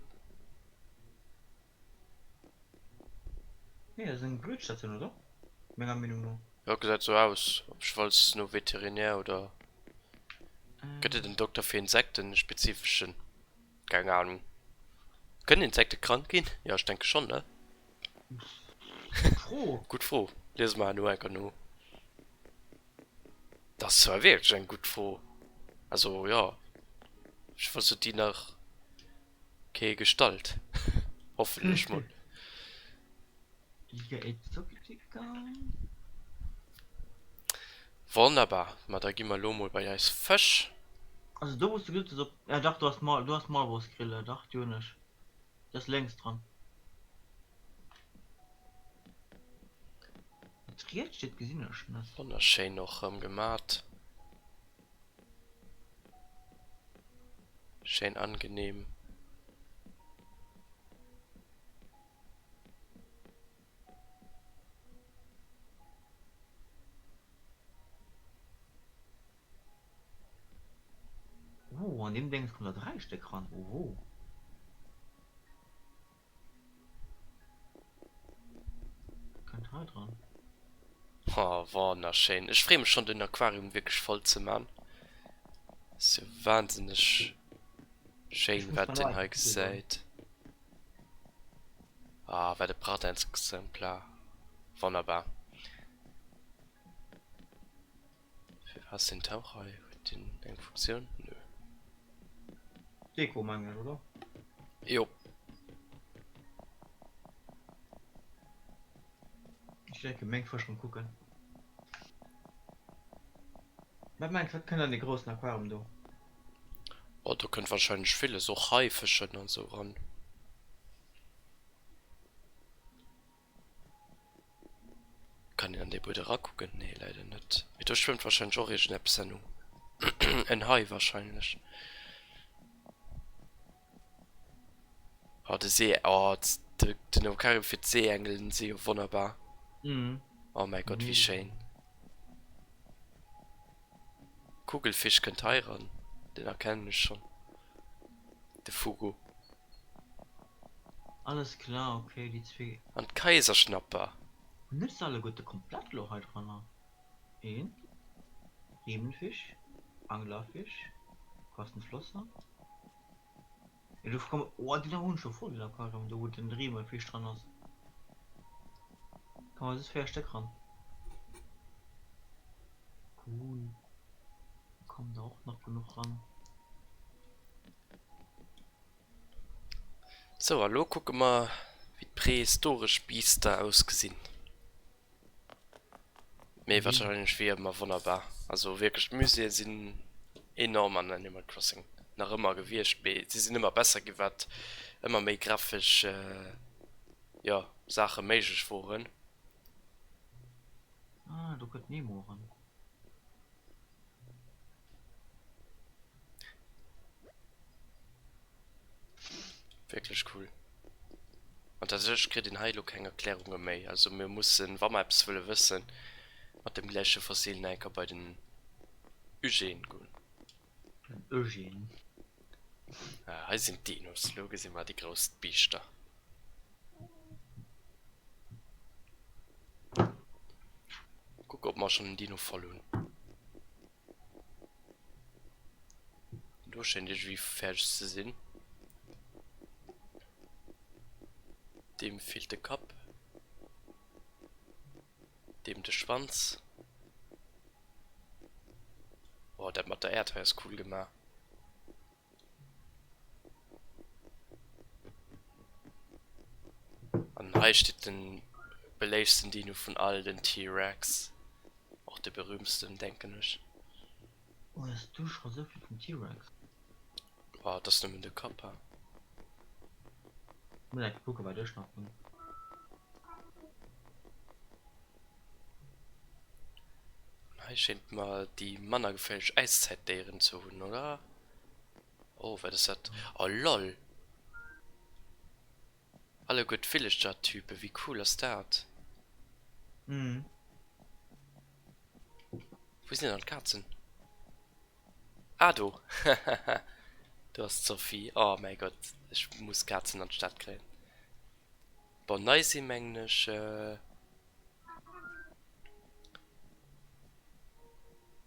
B: Nee, dat ass eng Brutstatioun, oder? Menger Meenung no.
A: Jo, gesäit sou aus. Op jiddefalls no Veterinär oder gëtt et en Dokter fir Insekten, e spezifeschen? Keng Ahnung. Kënnen Insekte krank ginn? Jo, ech denke schonn, ne?
B: Gutt Fro.
A: Gutt Fro. Liese mer herno enker no. Dat ass zwar wierklech eng gutt Fro. Also, jo, jiddefalls huet déi nach Kee gestallt, hoffen ech mol.
B: Liga Exotica.
A: Wonnerbar, ma da gi mer elo mol bei eis Fësch.
B: Also do wous de gesot hues op, ah dach do ass d'Mal, do ass d'Malbosgrille, dach déi hunn ech, déi ass lénks dran. Wat riets steet gesinn ech net.
A: Wonnerschéin och rëm gemat. Schéin angenehm.
B: Oh, an deem Déngs kommen der 3 Stéck ran, oho. Kënnt hei dran.
A: Oh, wonnerschéin. Ech freeë mech schonn den Aquarium wierklech voll ze man. Ass jo wahnsinneg
B: Ech
A: schéin
B: muss
A: wat
B: mer
A: een
B: nach
A: hei
B: eng Foto goen.
A: gesäit. Ah, wat e Prachtexemplar. Wonnerbar. Fir wat ass deen Tauch hei? Huet deen eng Funktioun? Nö.
B: Deko mengen ech, oder?
A: Jo.
B: Ech denke meng Fësch rem kucken. Wat mengs wat kënnt an dee groussen Aquarium do?
A: Oh do kënnt wahrscheinlech villes, och Haifëschen an sou ran. Kann een an dee Buet erakucken? Nee, leider net. Mee do schwëmmt wahrscheinlech och iergendeppes herno. En Hai wahrscheinlech. Oh, de See, oh, den Aquarium fir d'Seeengelen si jo wonnerbar.
B: Mhm.
A: Oh mäi Gott, wéi schéin. Kugelfisch kënnt hei ran. Den erkennen ech schonn. De Fugu.
B: Alles klar, okay, déi zwee.
A: An d'Kaiserschnapper.
B: Hunn ech se alleguerte komplett lo hei dranner? Een Riemenfisch, Anglerfisch, Quastenflosser. Jo do komm, oh déi hunn ech scho voll den Aquarium, do wou den Riemenfisch dran ass. Kommen just 4 Stéck ran. Cool. Kommen der och nach genuch ran.
A: Sou, a lo kucke mer wéi d'prehistoresch Biester ausgesinn. Mee wahrscheinlech wéi ëmmer wonnerbar. Also wierklech d'Muséeë sinn enorm an Animal Crossing nach ëmmer gewiescht, mee se sinn ëmmer besser gi wat ëmmer méi grafesch jo Saache méiglech woren.
B: Ah, do kënnt Nemo eran.
A: Wierklech cool. An tatsächlech kritt een hei elo keng Erklärunge méi. Also mir mussen, wa mer eppes wëlle wëssen, mat dem gläiche Fossil nach eng Kéier bei den Eugène goen.
B: Den Eugène.
A: Ah, hei sinn d'Dinos. Elo gesi mer déi grouss Biischter. Kucke ob mer schonn en Dino voll hunn. Do schéint iergendwéi fäerdeg ze sinn. Deem feelt de Kapp. Deem de Schwanz. Oh, dat mat der Äerd hei ass cool gemaach. An hei steet den beléiftsten Dino vun all, den T-Rex. Och de berühmtsten, denken ech.
B: Oh, hues du scho sou vill vum T-Rex?
A: Oh, et ass nëmmen de Kapp, ha.
B: Muss eng Kéier kucken, wat ech nach hunn.
A: An hei schéint mer déi manner geféierlech Äiszäitdéieren ze hunn, oder? Oh, wat ass dat? Oh lol! Alleguer d'Villager-Typen, wéi cool ass dat?
B: Mhm.
A: Wou sinn dann d'Kazen? Ah do! Hahaha! Do ass d'Sophie. Oh mäi Gott, ech muss Kazen an d'Stad kréien. Bon, nei si mengen ech.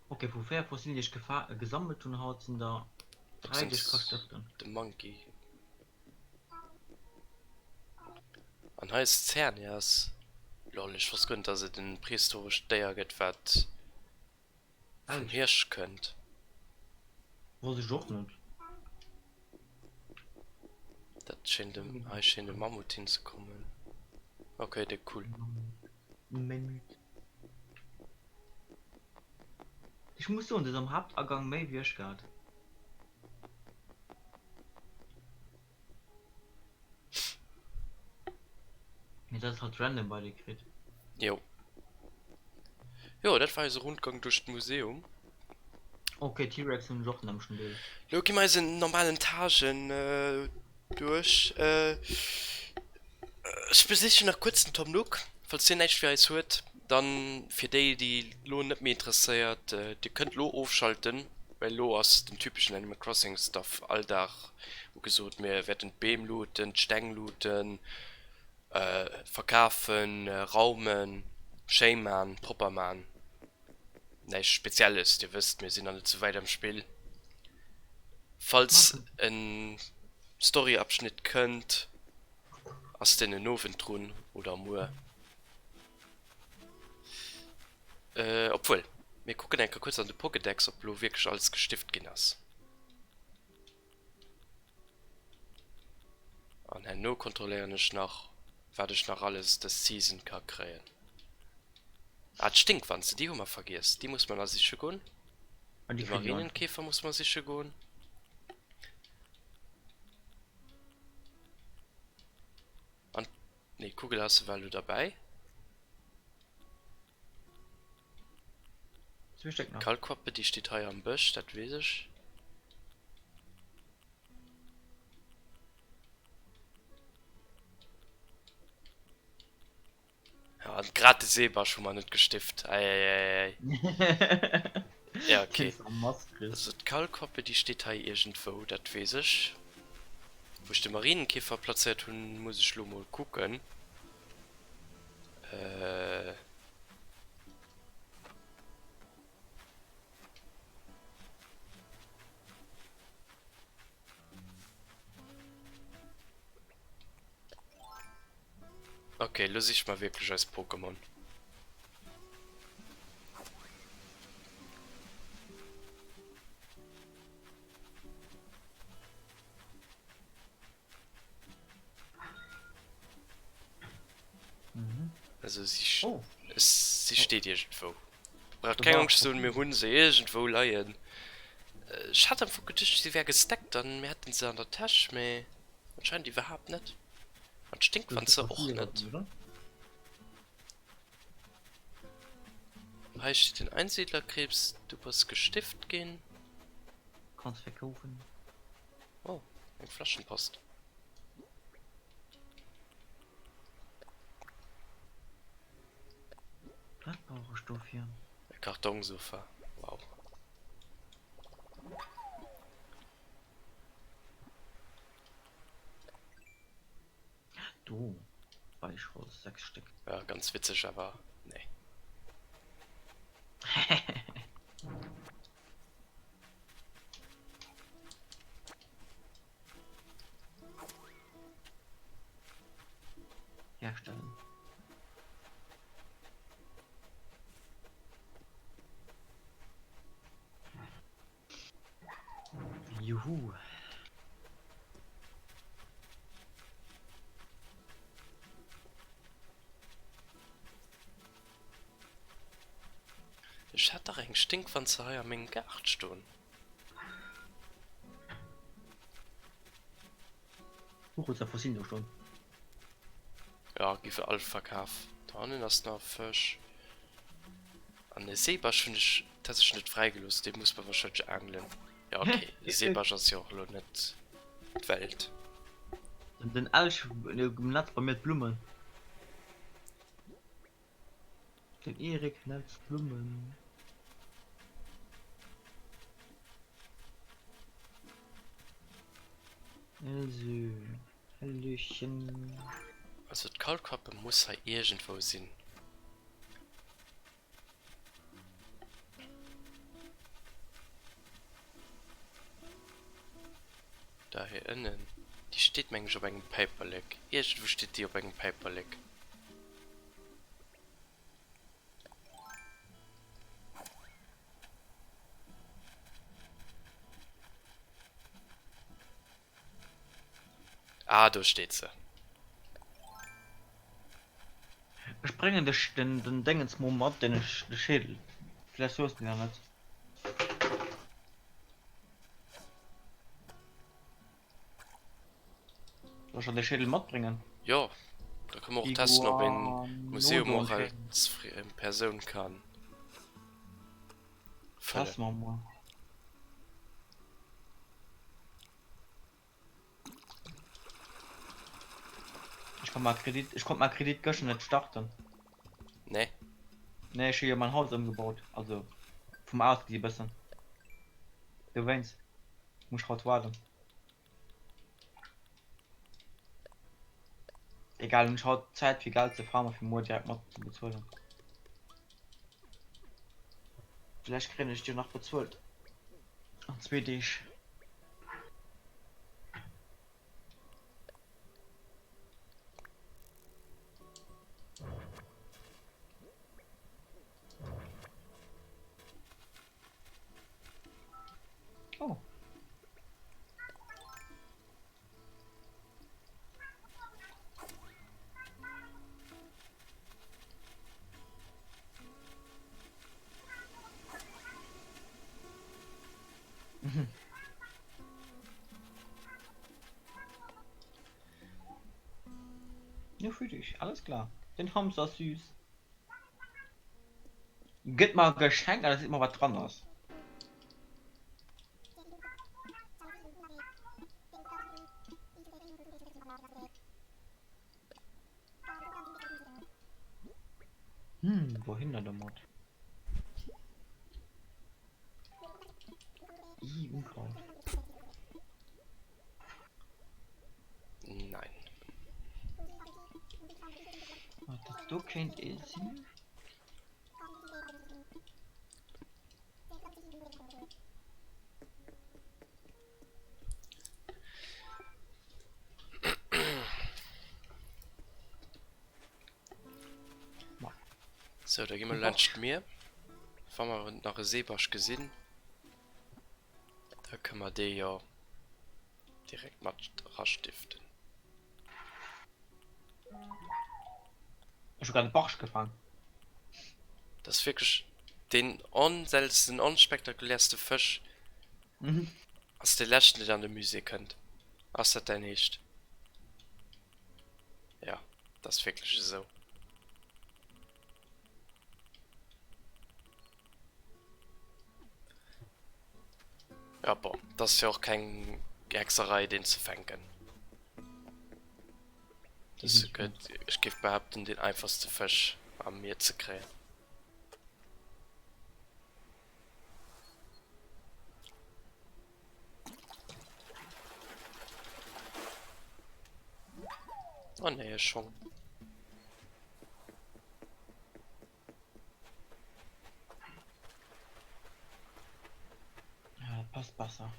B: Ok, vu 4 Fossilien déi ech gefa gesammelt hunn haut sinn der 3 déi ech ka stëften.
A: De Monkey. An hei ass d'Xernias. Lol, ech wosst guer net dass et en prehistorescht Déier gëtt wat vum Hirsch kënnt.
B: Wosst ech och net.
A: Dat schéint e, hei schéint e Mammut hinzekommen. Ok, déck cool.
B: Mammut. Ech muss soen, du hues am Haaptagang méi wéi ech gehat. Mee dat ass halt random bei dir kritt.
A: Jo. Jo, dat war eise Rundgang duerch d'Museum.
B: Ok, T-Rex hunn ech och nämlech en Deel.
A: Lo gi mer eisen normalen Tagen duerch. Ech besichen nach kuerz den Tom Nook, falls hien näischt fir eis huet. Dann fir déi, déi lo net méi interesséiert, dir kënnt lo ofschalten, well lo ass den typeschen Animal Crossing Stuff all Dag ugesot. Mir wäerten d'Beem looten, d'Steng looten, verkafen, raumen, schéi man, propper man. Näischt Spezielles, dir wësst, mir sinn nach net sou wäit am Spill. Falls en Story-Abschnitt kënnt, ass deen en Owend drun oder muer. Obwuel, mir kucken eng Kéier kuerz an de Pokédex, ob lo wierklech alles gestift ginn ass. An herno kontrolléieren ech nach, wat ech nach alles dës Season ka kréien. Ah, d'Stinkwanze, déi hu mer vergiess. Déi muss mer nach siche goen.
B: An
A: De
B: déi kritt een einfach.
A: Marienkäfer muss mer siche goen. An, nee, d'Kugelhasse war elo derbäi.
B: Zwee Stéck nach.
A: D'Kalkwappe, déi steet hei am Bësch, dat weess ech. Ja, an grad de Seebarsch hu mer net gestift. Eieieiei. Ja, okay. Also d'Kalkoppe déi steet hei iergendwou, dat weess ech. Wou ech de Marienkäfer plazéiert hunn, muss ech lo mol kucken. Äh. Ok, lo siche mer wierklech eis Pokémon. Also si,
B: Oh.
A: si steet iergendwou. Braucht keng Angscht ze hunn, mir hunn se iergendwou leien. Ech hat am Fong geduecht, si wär gestackt an mir hätten se an der Täsch, mee anscheinend iwwerhaapt net. An d'Stinkwanze och net. Hei steet den Einsiedlerkrebs, du bass gestift ginn.
B: Kanns verkaufen.
A: Oh, eng Flaschenpost.
B: Wat brauch ech dofir?
A: E Kartongsofa, wow.
B: Do, Weichholz, 6 Stéck.
A: Ja, ganz witzeg, awer nee.
B: Herstellen. Juhu.
A: Ech hat dach eng Stinkwanze hei a mengem Gaart stoen.
B: Huch hues der Fossil do stoen.
A: Ja, gi fir all verkaf. Do hannen ass nach e Fësch. An e Seebarsch hunn ech tatsächlech net fräigelooss, dee muss mer wahrscheinlech aangelen. Ja okay, e Seebarsch ass jo och elo net d'Welt.
B: Den Elch netzt bei mir d'Blummen. Den Erik netzt d'Blummen. Also, Hallöchen.
A: Also d'Kalkappe muss hei iergendwou sinn. Da hei ënnen. Déi steet meng ech op engem Päiperlek. Iergendwou steet déi op engem Päiperlek. Ah, do steet se.
B: Ech bréngen dech den den Déngens mol mat, deen ech de Schädel. Vläicht hues de den ja net. Soll ech der de Schädel matbréngen?
A: Jo, da kënne mer och testen, ob een d'Museum och als friem Persoun kann fëllen.
B: Teste mer mol. Ech konnt mein Kredit, ech konnt mein Kredit gëschter net starten.
A: Nee.
B: Nee, ech hu jo mein Haus ëmgebaut, also vum Ausgesi bëssen. Dowéinst muss ech haut waarden. Egal, hunn ech haut Zäit fir Geld ze farmen fir muer direkt mat ze bezuelen. Vläicht kréien ech et jo nach bezuelt an zwee Deeg. Oh. Nur für dich, alles klar. Den Hamster ass süß. Gëtt mer e Geschenk, an da seet mer wat dran ass. Hm, wohin da domat? Jungfrau.
A: Nein.
B: Wat dat do kéint ee sinn?
A: Sou, da gi mer laanscht d'Mier. Wa mer nach e Seebarsch gesinn, da kënne mer dee jo direkt mat erastiften.
B: Ech hu grad e Barsch gefaang.
A: Dat ass wierklech deen onselsten, onspektakulärste Fësch. Ass dee leschten, deen an de Musée kënnt. Ass dat däin Eescht? Ja, dat ass wierklech esou. Ja bon, dat ass jo och keng Hexerei deen ze fänken. Das gëtt, ech géif behaapten, deen einfachste Fësch am Mier ze kréien. Oh nee, e Schong.
B: Ja, dat passt besser.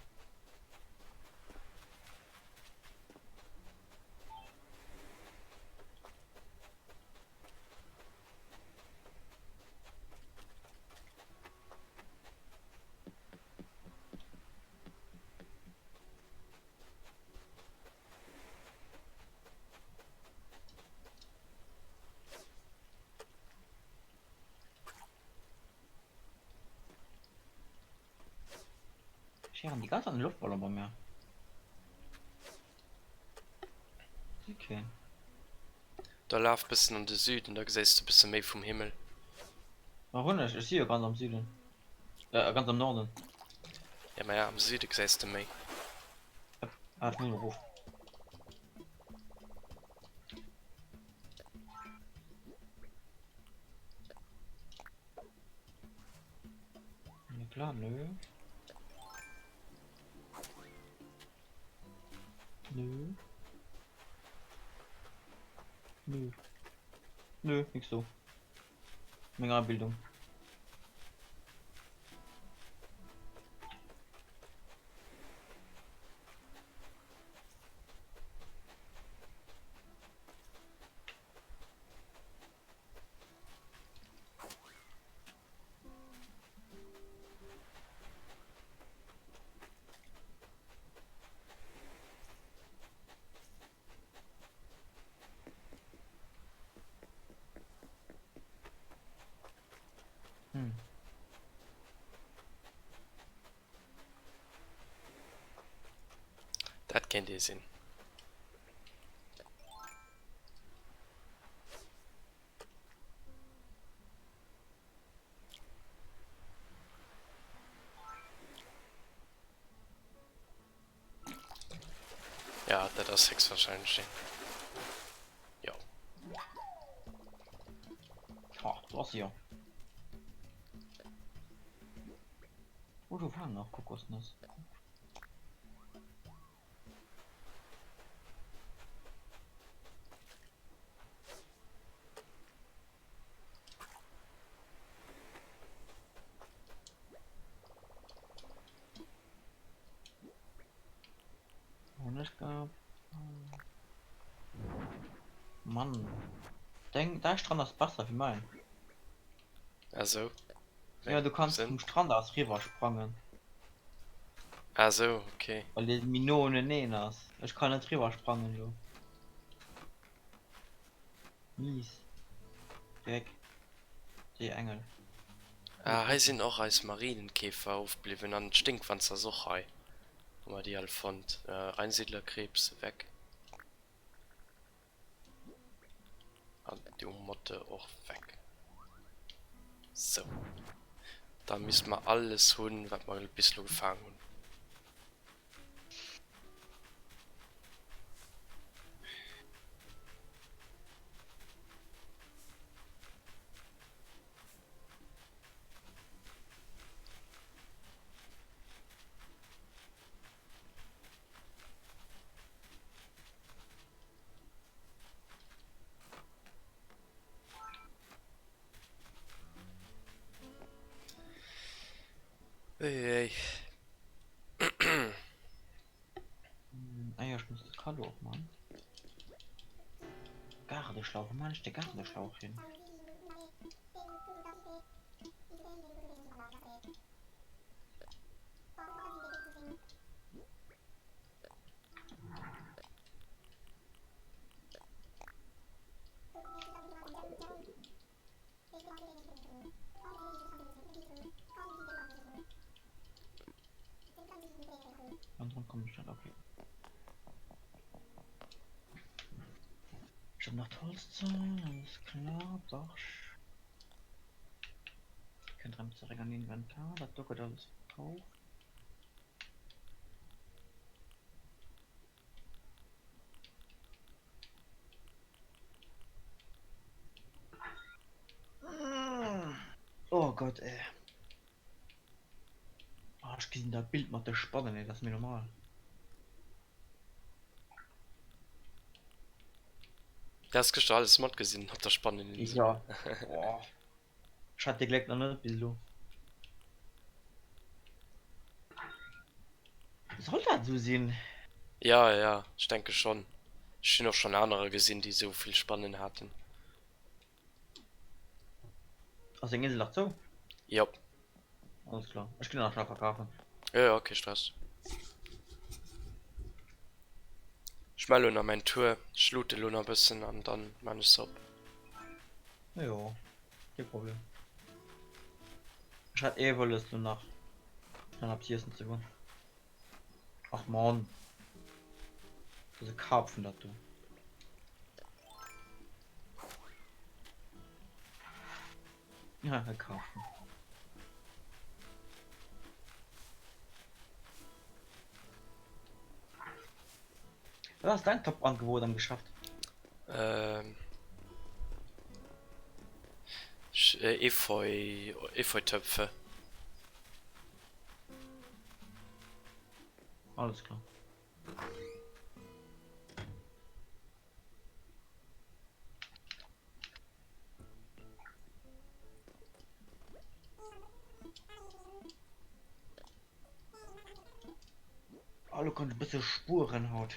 B: Ech héieren déi ganz Zäit en Loftballon bei mir. Okay.
A: Da laf bëssen an de Süden, da geséis de bësse méi vum Himmel.
B: Ma hunn ech, ech si jo ganz am Süden, äh ganz am Norden.
A: Ja maja, am Süde gesäis de méi.
B: Ah, ech muss erof. Na klar, nö. Nö. Nö. Nö, nix do. Meng Abildung. Hm.
A: Dat kéint ee sinn. Ja, dat ass héchstwahrscheinlech deen. Jo.
B: Ha, do ass se jo. Oh, do waren nach Kokosnëss. Mann. Deng, däi Strand ass besser wéi mäin.
A: Ah sou.
B: Ja, du kanns vum Strand aus riwwer sprangen.
A: Ah sou, okay.
B: Well dee méi no uneneen ass. Ech kann net riwwer sprangen elo. Mies. Dreck. Déi Engel.
A: Ah, hei sinn och eis Marienkäfer ofbliwwen an d'Stinkwanz ass och hei. Hu mer déi all fonnt. Einsiedlerkrebs weg. An déi Motte och weg. Sou. Da misste mer alles hunn, wat mer bis elo gefaang hunn. Uiuiui.
B: Ah jo, ech muss de Cadeau opman. Gaardeschlauch, wou man ech de Gaardeschlauch hin? An dran komme ich nicht, okay. Ich habe noch Holzzaun, alles klar, Barsch. Könnt rem zurück an den Inventar, dat do gëtt alles verkauft. Oh Gott, ey. Oh, ech gesinn dat Bild mat de Spannen, ey, dat ass méi normal.
A: Dat has gëschter alles matgesinn op der Spanneninsel.
B: Ja. Boah. Ech hat dee Gléck nach net bis elo. Soll dat esou sinn?
A: Ja, ja, ech denke schonn. Ech hunn och schonn anerer gesinn, déi esou vill Spannen haten.
B: Ass deng Insel nach zou?
A: Jop.
B: Alles klar. Ech ginn nach schnell verkafen.
A: Ja, ja, kee Stress. Ech man elo nach mäin Tour. Ech loote elo nach e bëssen an dann man ech se op.
B: Jo, kee Problem. Ech hat eh wëlles lo nach schnell eppes iessen ze goen. Ach man. Dat ass e Karpfen dat do. Ja, e Karpfen. Wat ass dein Top-Angebot am Geschäft?
A: Ähm, äh, Efeu, Efeutöpfe.
B: Alles klar. Ah, lo kann ech e bësse spueren haut.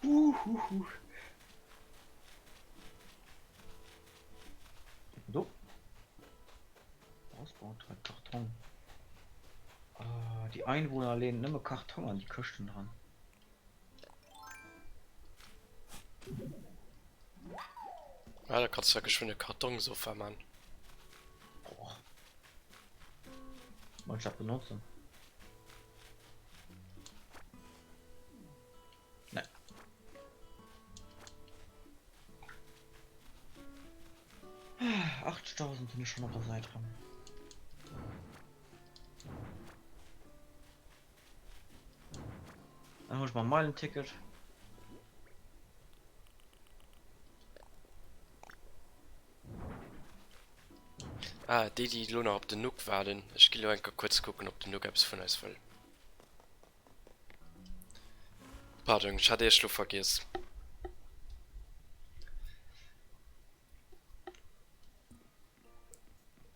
B: Uhuhu. Do. Ausbauteil Karton. Ah, déi Einwohner leeën nëmme Karton an déi Këschten dran.
A: Ah, da kannst du ja geschwinde Kartonsofa man.
B: Boah. Wollt ich dat benutzen? Nee. 80.000 hunn ech schon op der Säit rëm. Dann hol ich mal Meilenticket.
A: Ah, déi déi elo nach op den Nook waarden, ech gi lo enker kuerz kucken ob den Nook eppes vun eis wëll. Pardon, ech hat iech lo vergiess.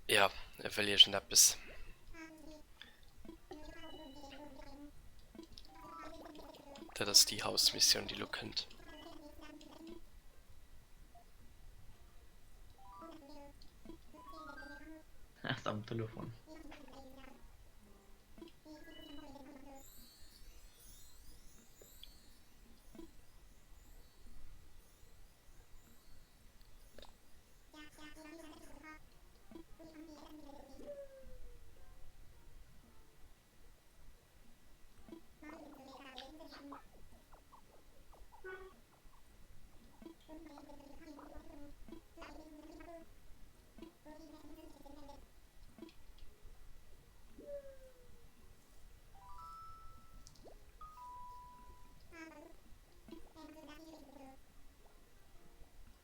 A: Ja, e wëll iergendeppes. Dat ass déi Hausmissioun, déi lo kënnt.
B: Ass am Telefon.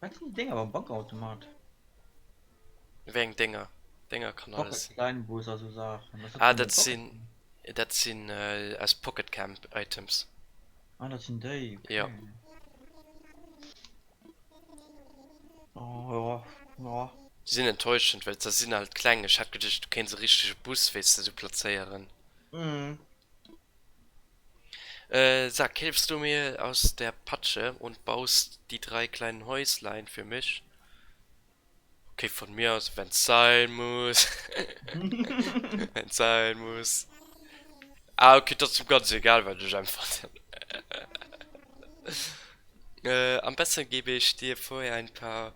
B: Wat sinn déi Dénger beim Bankautomat?
A: Wéi eng Dénger? Dénger kann alles
B: sinn. Pocket-Kleinbus a sou Saachen.
A: Ah, dat sinn, dat sinn aus Pocket Camp Items.
B: Ah, dat sinn déi, okay.
A: Jo.
B: Oh, jo, jo.
A: Déi sinn enttäuschend, well se sinn halt kleng. Ech hat geduecht, du kéints e richtege Bus, weess de, sou plazéieren.
B: Mhm.
A: Äh, sag, hilfst du mir aus der Patsche und baust die drei kleinen Häuslein für mich? Okay, von mir aus, wenn's sein muss. Wenn's sein muss. Ah, okay, das ist ihm ganz egal, wat ech äntwerten. Äh, am besten gebe ich dir vorher ein paar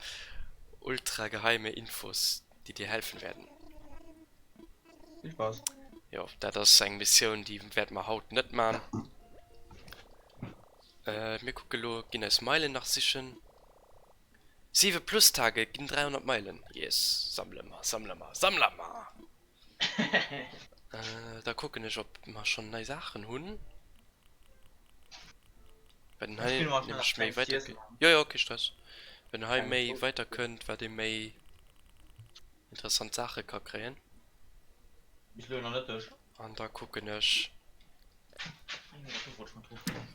A: ultra geheime Infos, die dir helfen werden.
B: Vill Spaass.
A: Jo, dat ass eng Missioun, déi wäerte mer haut net man. Äh, mir kucke lo, ginn eis Meilen nach sichen. 7 plus Tage ginn 300 Meilen. Yes, sammle mer, sammle mer, sammle mer! Äh, da kucken ech, ob mer schonn nei Saachen hunn. Wenn hei nämlech méi weider Jo, jo, kee Stress. Wenn hei méi weider kënnt, wat ee méi interessant Saache ka kréien.
B: Bis elo nach net duerch.
A: An da kucken ech,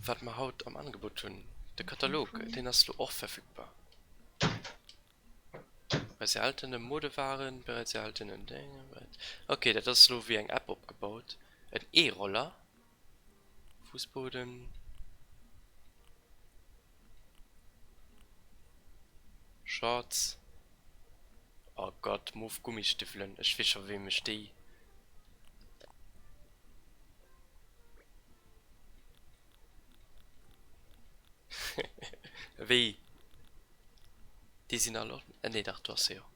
A: wat mer haut am Angebot hunn. De Katalog, deen ass elo och verfügbar. Bereits erhaltene Modewaren, bereits erhaltene Dinge, bereits. Ok, dat ass elo wéi eng App opgebaut. En E-Roller, Fußboden, Shorts. Oh Gott, mof Gummistiwwelen, ech weess scho weem ech déi. Wéi? Déi sinn all on? Nee dach, do ass se jo.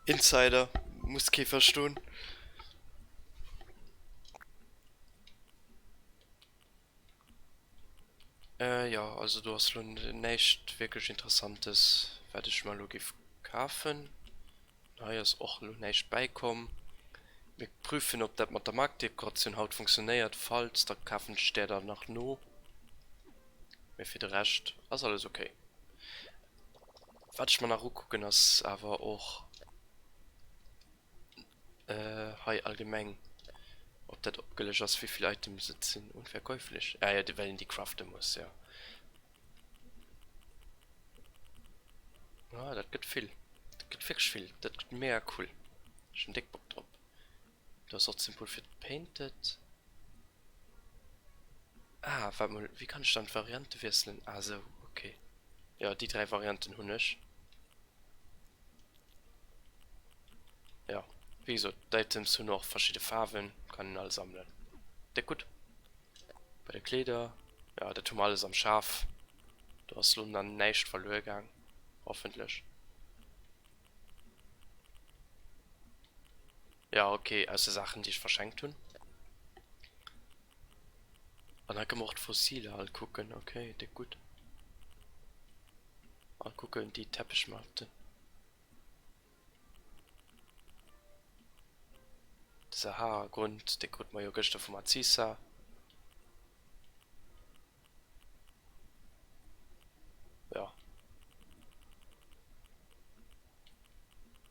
A: Insider, muss kee verstoen. Äh jo, also do ass lo näischt wierklech Interessantes, wat ech mer elo géif kafen. Hei ass och elo näischt bäikomm. Mir prüfen ob dat mat der Marktdekoratioun haut funktionéiert. Falls, da kafen ech där dann nach no. Mee fir de Rescht ass alles ok. Wat ech mer nach ukucken ass awer och hei allgemeng ob dat opgelëscht ass, wéivill Items et sinn. Unverkäuflich, ah jo, well een déi crafte muss, jo. Ah, dat gëtt vill. Dat gëtt wierklech vill. Dat gëtt mega cool. Ech hunn déck Bock drop. Do ass och d'Symbol fir d'Painted. Ah, waart mol, wéi kann ech dann d'Variante wiesselen? Ah sou, okay. Jo, déi 3 Varianten hunn ech. Jo, wéi gesot, d'Items hunn och verschidde Faarwen, kann een all sammelen. Déck gutt. Bei de Kleeder, jo dat hu mer alles am Schaf. Do ass lo nach näischt verluer gaang, hoffentlech. Ja ok, ausser Saachen déi ech verschenkt hunn. An hei kënne mer och d'Fossiler all kucken, ok, déck gutt. All kucken déi Teppichmatten. De Sahara-Grund, dee krute mer jo gëschter vum Aziza.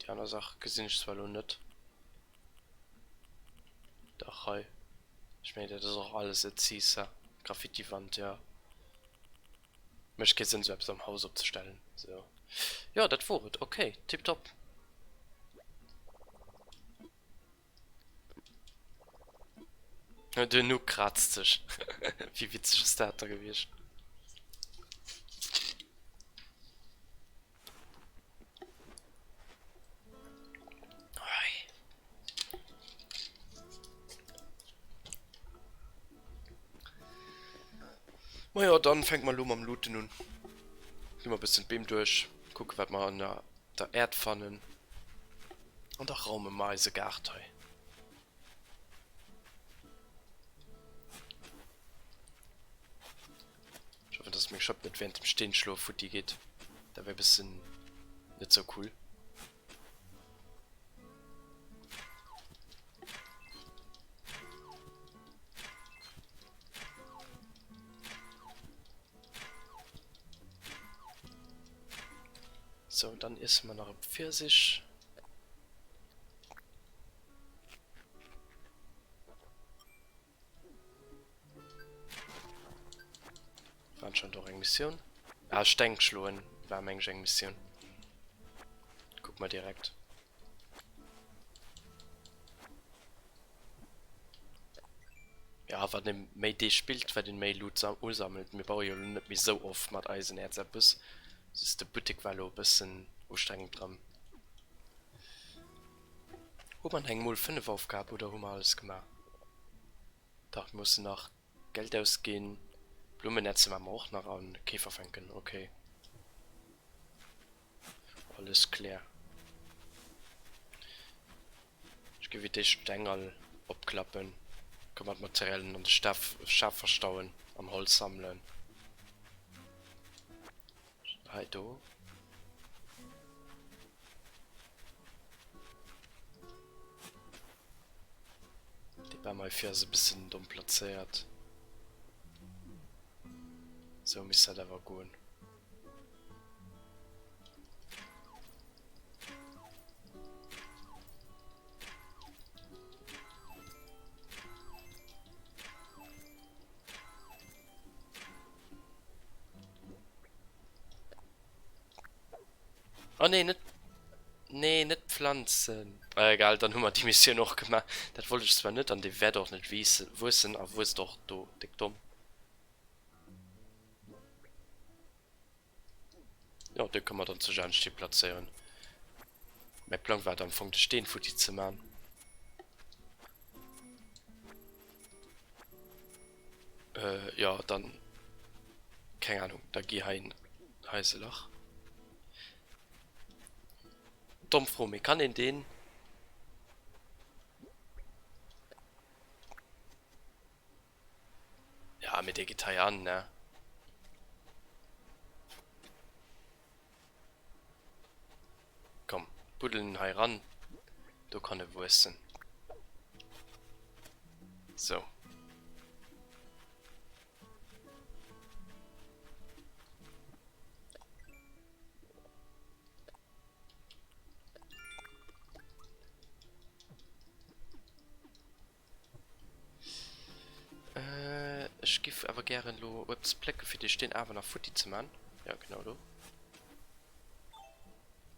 A: Déi aner Saach gesinn ech zwar elo net. Dach hei. Ech mengen dat ass och alles e Zisa. Graffitiwand, jo. Mécht kee Sënn sou eppes am Haus opzestellen. Sou. Jo, dat wor et. Ok, tiptop. Den Nuke krazt sech. Wéi witzeg ass dat da gewiescht? Majo, dann fänke mer elo mam Looten un. Gi mer e bëssen d'Beem duerch, kucke wat mer ënner der Äerd fannen. An da raume mer eise Gaart hei. Ech hoffen, dass meng Schëpp net während dem Steenschloe futti geet. Dat wär e bëssen net sou cool. Sou, dann iesse mer nach e Pfirsich. War anscheinend och eng Missioun. Ah, Steng schloen war meng ech eng Missioun. Kuck mer direkt. Ja, wat een méi Deeg spillt, wat een méi Loot usammelt. Mir baue jo elo net méi sou oft mat Eisenäerz eppes. Just de Buttek war elo e bëssen ustrengend erëm. Hu mer nach eng mol 5 Aufgab oder hu mer alles gemaach? Dach, mir mussen nach Geld ausginn. Blummenetze maache mer och nach an Käfer fänken. Okay. Alles klar. Ech géif déi Steng all opklappen. Ka mer d'Materialien an de Staf Schaf verstauen an Holz sammelen. Hei do. Dee Bam hei vir ass e bëssen domm plazéiert. Sou misst dat awer goen. Oh nee, net Nee, net pflanzen. Ah, egal, dann hu mer déi Missioun och gemaach. Dat wollt ech zwar net an dee wäert och net wuessen a wuesst och do déck domm. Jo, dee kënne mer dann zu Jaanschti plazéieren. Mäi Plang war et am Fong de Steen futti ze man. Äh, jo, dann, keng Ahnung, da gi hei en, hei ass e Lach. Domm Fro, mee kann een deen. Ja, mee dee geet hei an, ne? Komm, buddelen en hei ran. Do kann e wuessen. Sou. Ech giff awer gären elo eppes plécken fir déi Steen awer nach futti ze man. Ja genau do.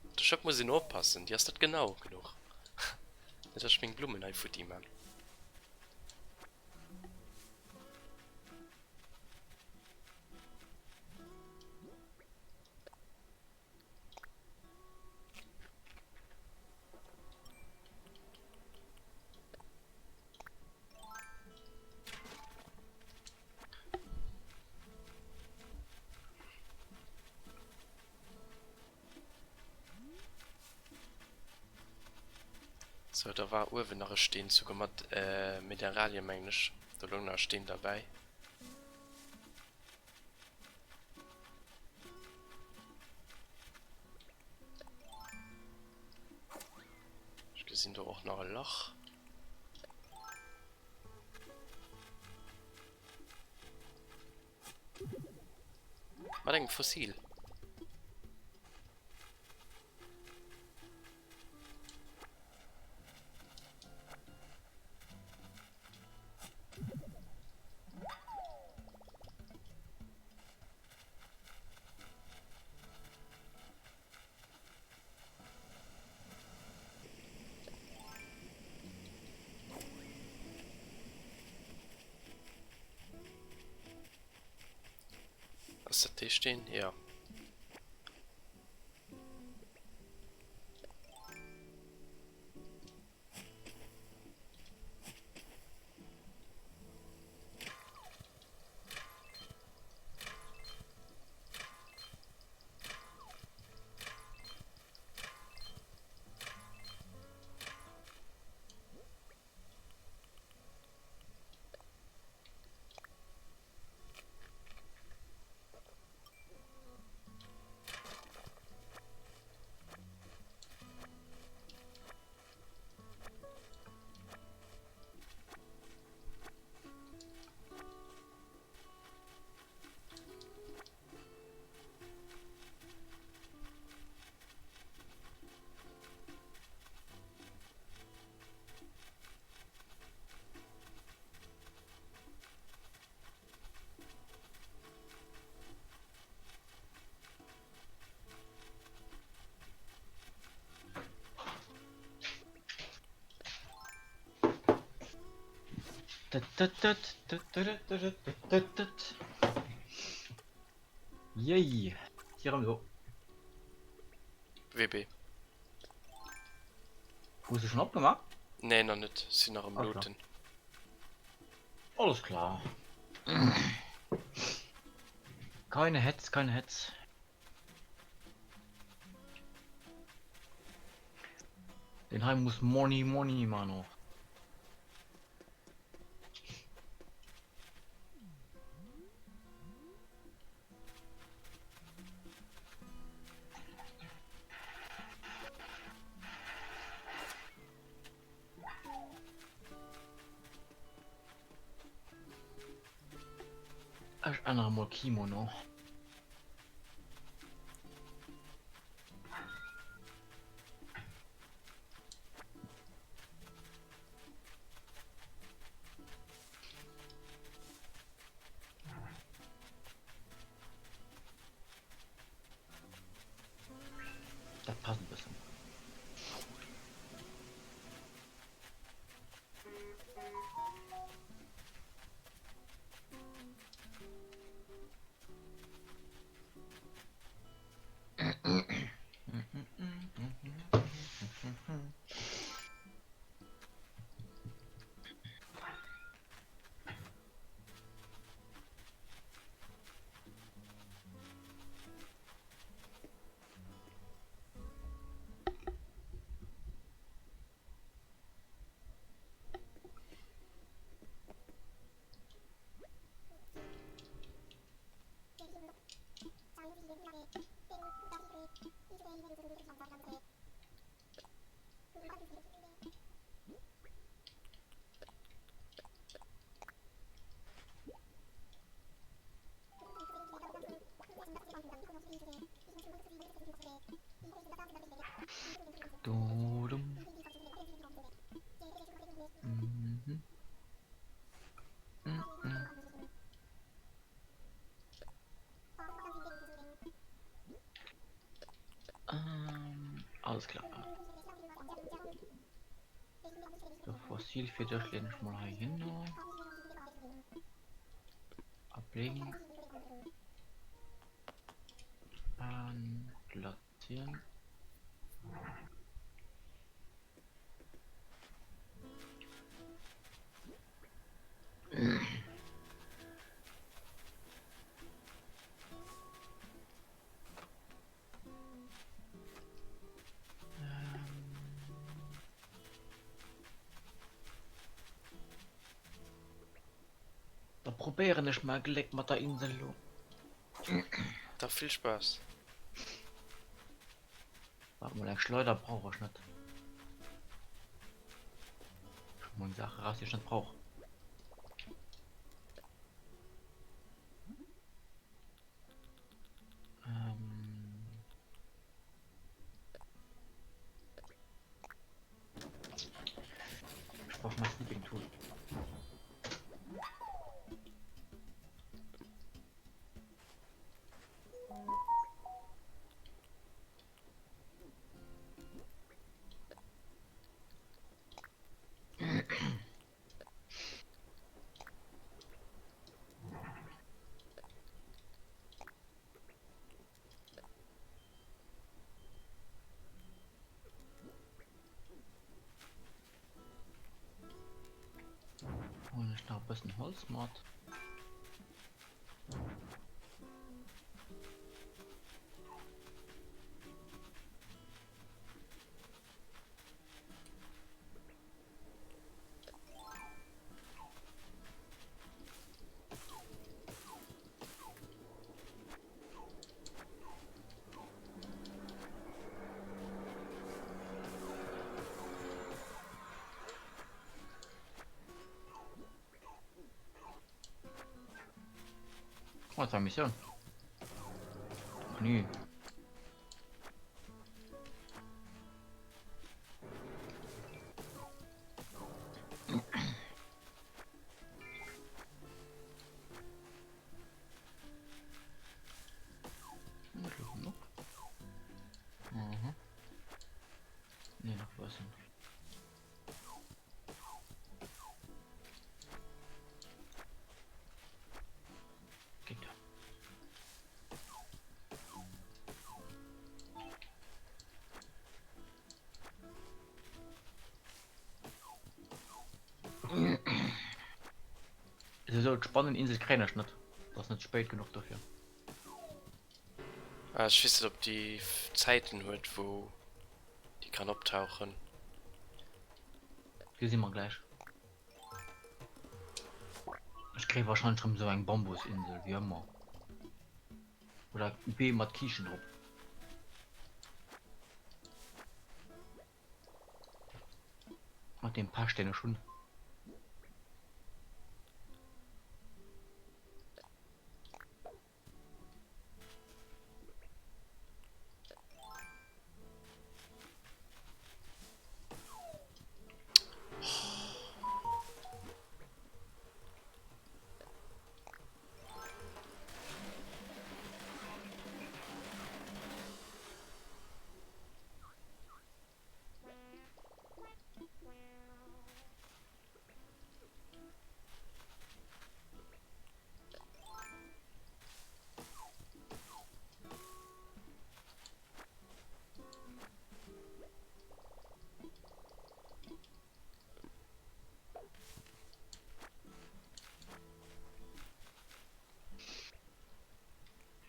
A: Op der Schëpp muss een oppassen, déi ass net genau genuch. Net dass ech meng Blummen hei futti man. Sou, da war uewen nach e Steen, souguer mat Mineralien, mengen ech. Do loung nach e Steen derbäi. Ech gesinn do och nach e Lach. Mat engem Fossil. Ass dat dee Steen? Jo.
B: Yay! Si erëm do.
A: WB.
B: Hues du schon opgemaach?
A: Nee, nach net. Sinn nach am Looten.
B: Alles klar. Keine Hetz, keine Hetz. Den hei muss Money Money man och. Ech ännere mol Kimono. Dat passt e bëssen. Mhm. Mhm. Ähm, alles klar. So, Fossilfeder legen ich mal hier hin. Ablegen. An platzieren. Da probéieren ech mal Gléck mat der Insel elo.
A: Da vill Spaass.
B: Warte mal, eng Schleuder brauch ech net. Ech hu meng Saache raus, déi ech net brauch. Ähm. Ich brauche mein Snipping Tool. Bëssen Holz mat. Oh, das war Mission. Ach nee. Mhm. Nee, nach bëssen. Geht ja. Esou d'Spanneninsel kréien ech net. Dat ass net spéit genuch dofir.
A: Ah, ech weess net ob déi Zäiten huet wou déi kann optauchen.
B: Gesi mer gläich. Ech kréie wahrscheinlech rëm esou eng Bambusinsel, wéi ëmmer. Oder Beem mat Kiischen drop. Mat deem Pech deen ech hunn.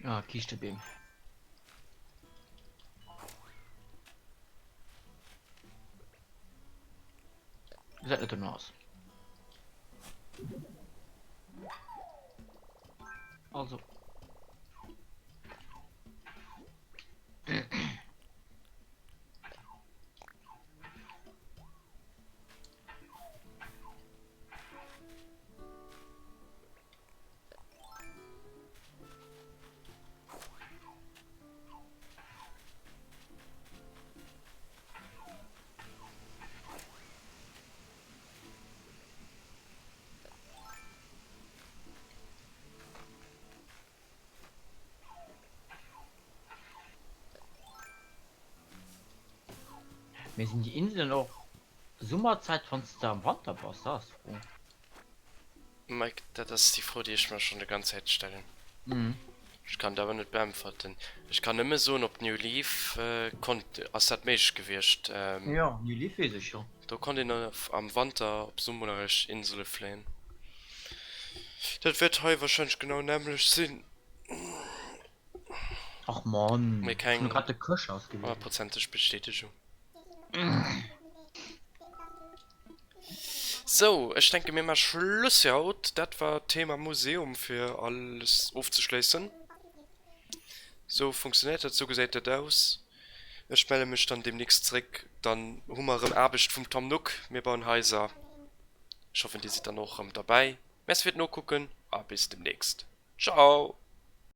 B: Ah, Kiischtebeem. Gesäit net dono aus. Also. Mee sinn déi Inselen och Summerzäit wann s de am Wanter bass? Dat ass d'Fro.
A: Mike, dat ass déi Fro, déi ech mer schonn de ganz Zäit stellen. Ech kann et awer net beäntwerten. Ech kann nëmme soen, op New Leaf konnt, ass dat méiglech gewiescht.
B: Jo, New Leaf weess ech jo.
A: Do konnt een am Wanter op summerlech Insele fléien. Dat wäert hei warscheinlech genau nämmlecht sinn.
B: Ach Mann,
A: Mee
B: ech hunn
A: keng
B: grad de Köcher ausgewielt.
A: honnertprozenteg Bestätegung. Sou, ech denke mir maache Schluss fir haut. Dat war d'Thema Museum fir alles ofzeschléissen. Sou funktionéiert dat, sou gesäit dat aus. Ech melle mech dann demnächst zréck, dann hu mer erëm Aarbecht vum Tom Nook. Mir bauen Haiser. Ech hoffen dir sidd dann och erëm derbäi. Merci fir d'Nokucken a bis demnächst. Ciao!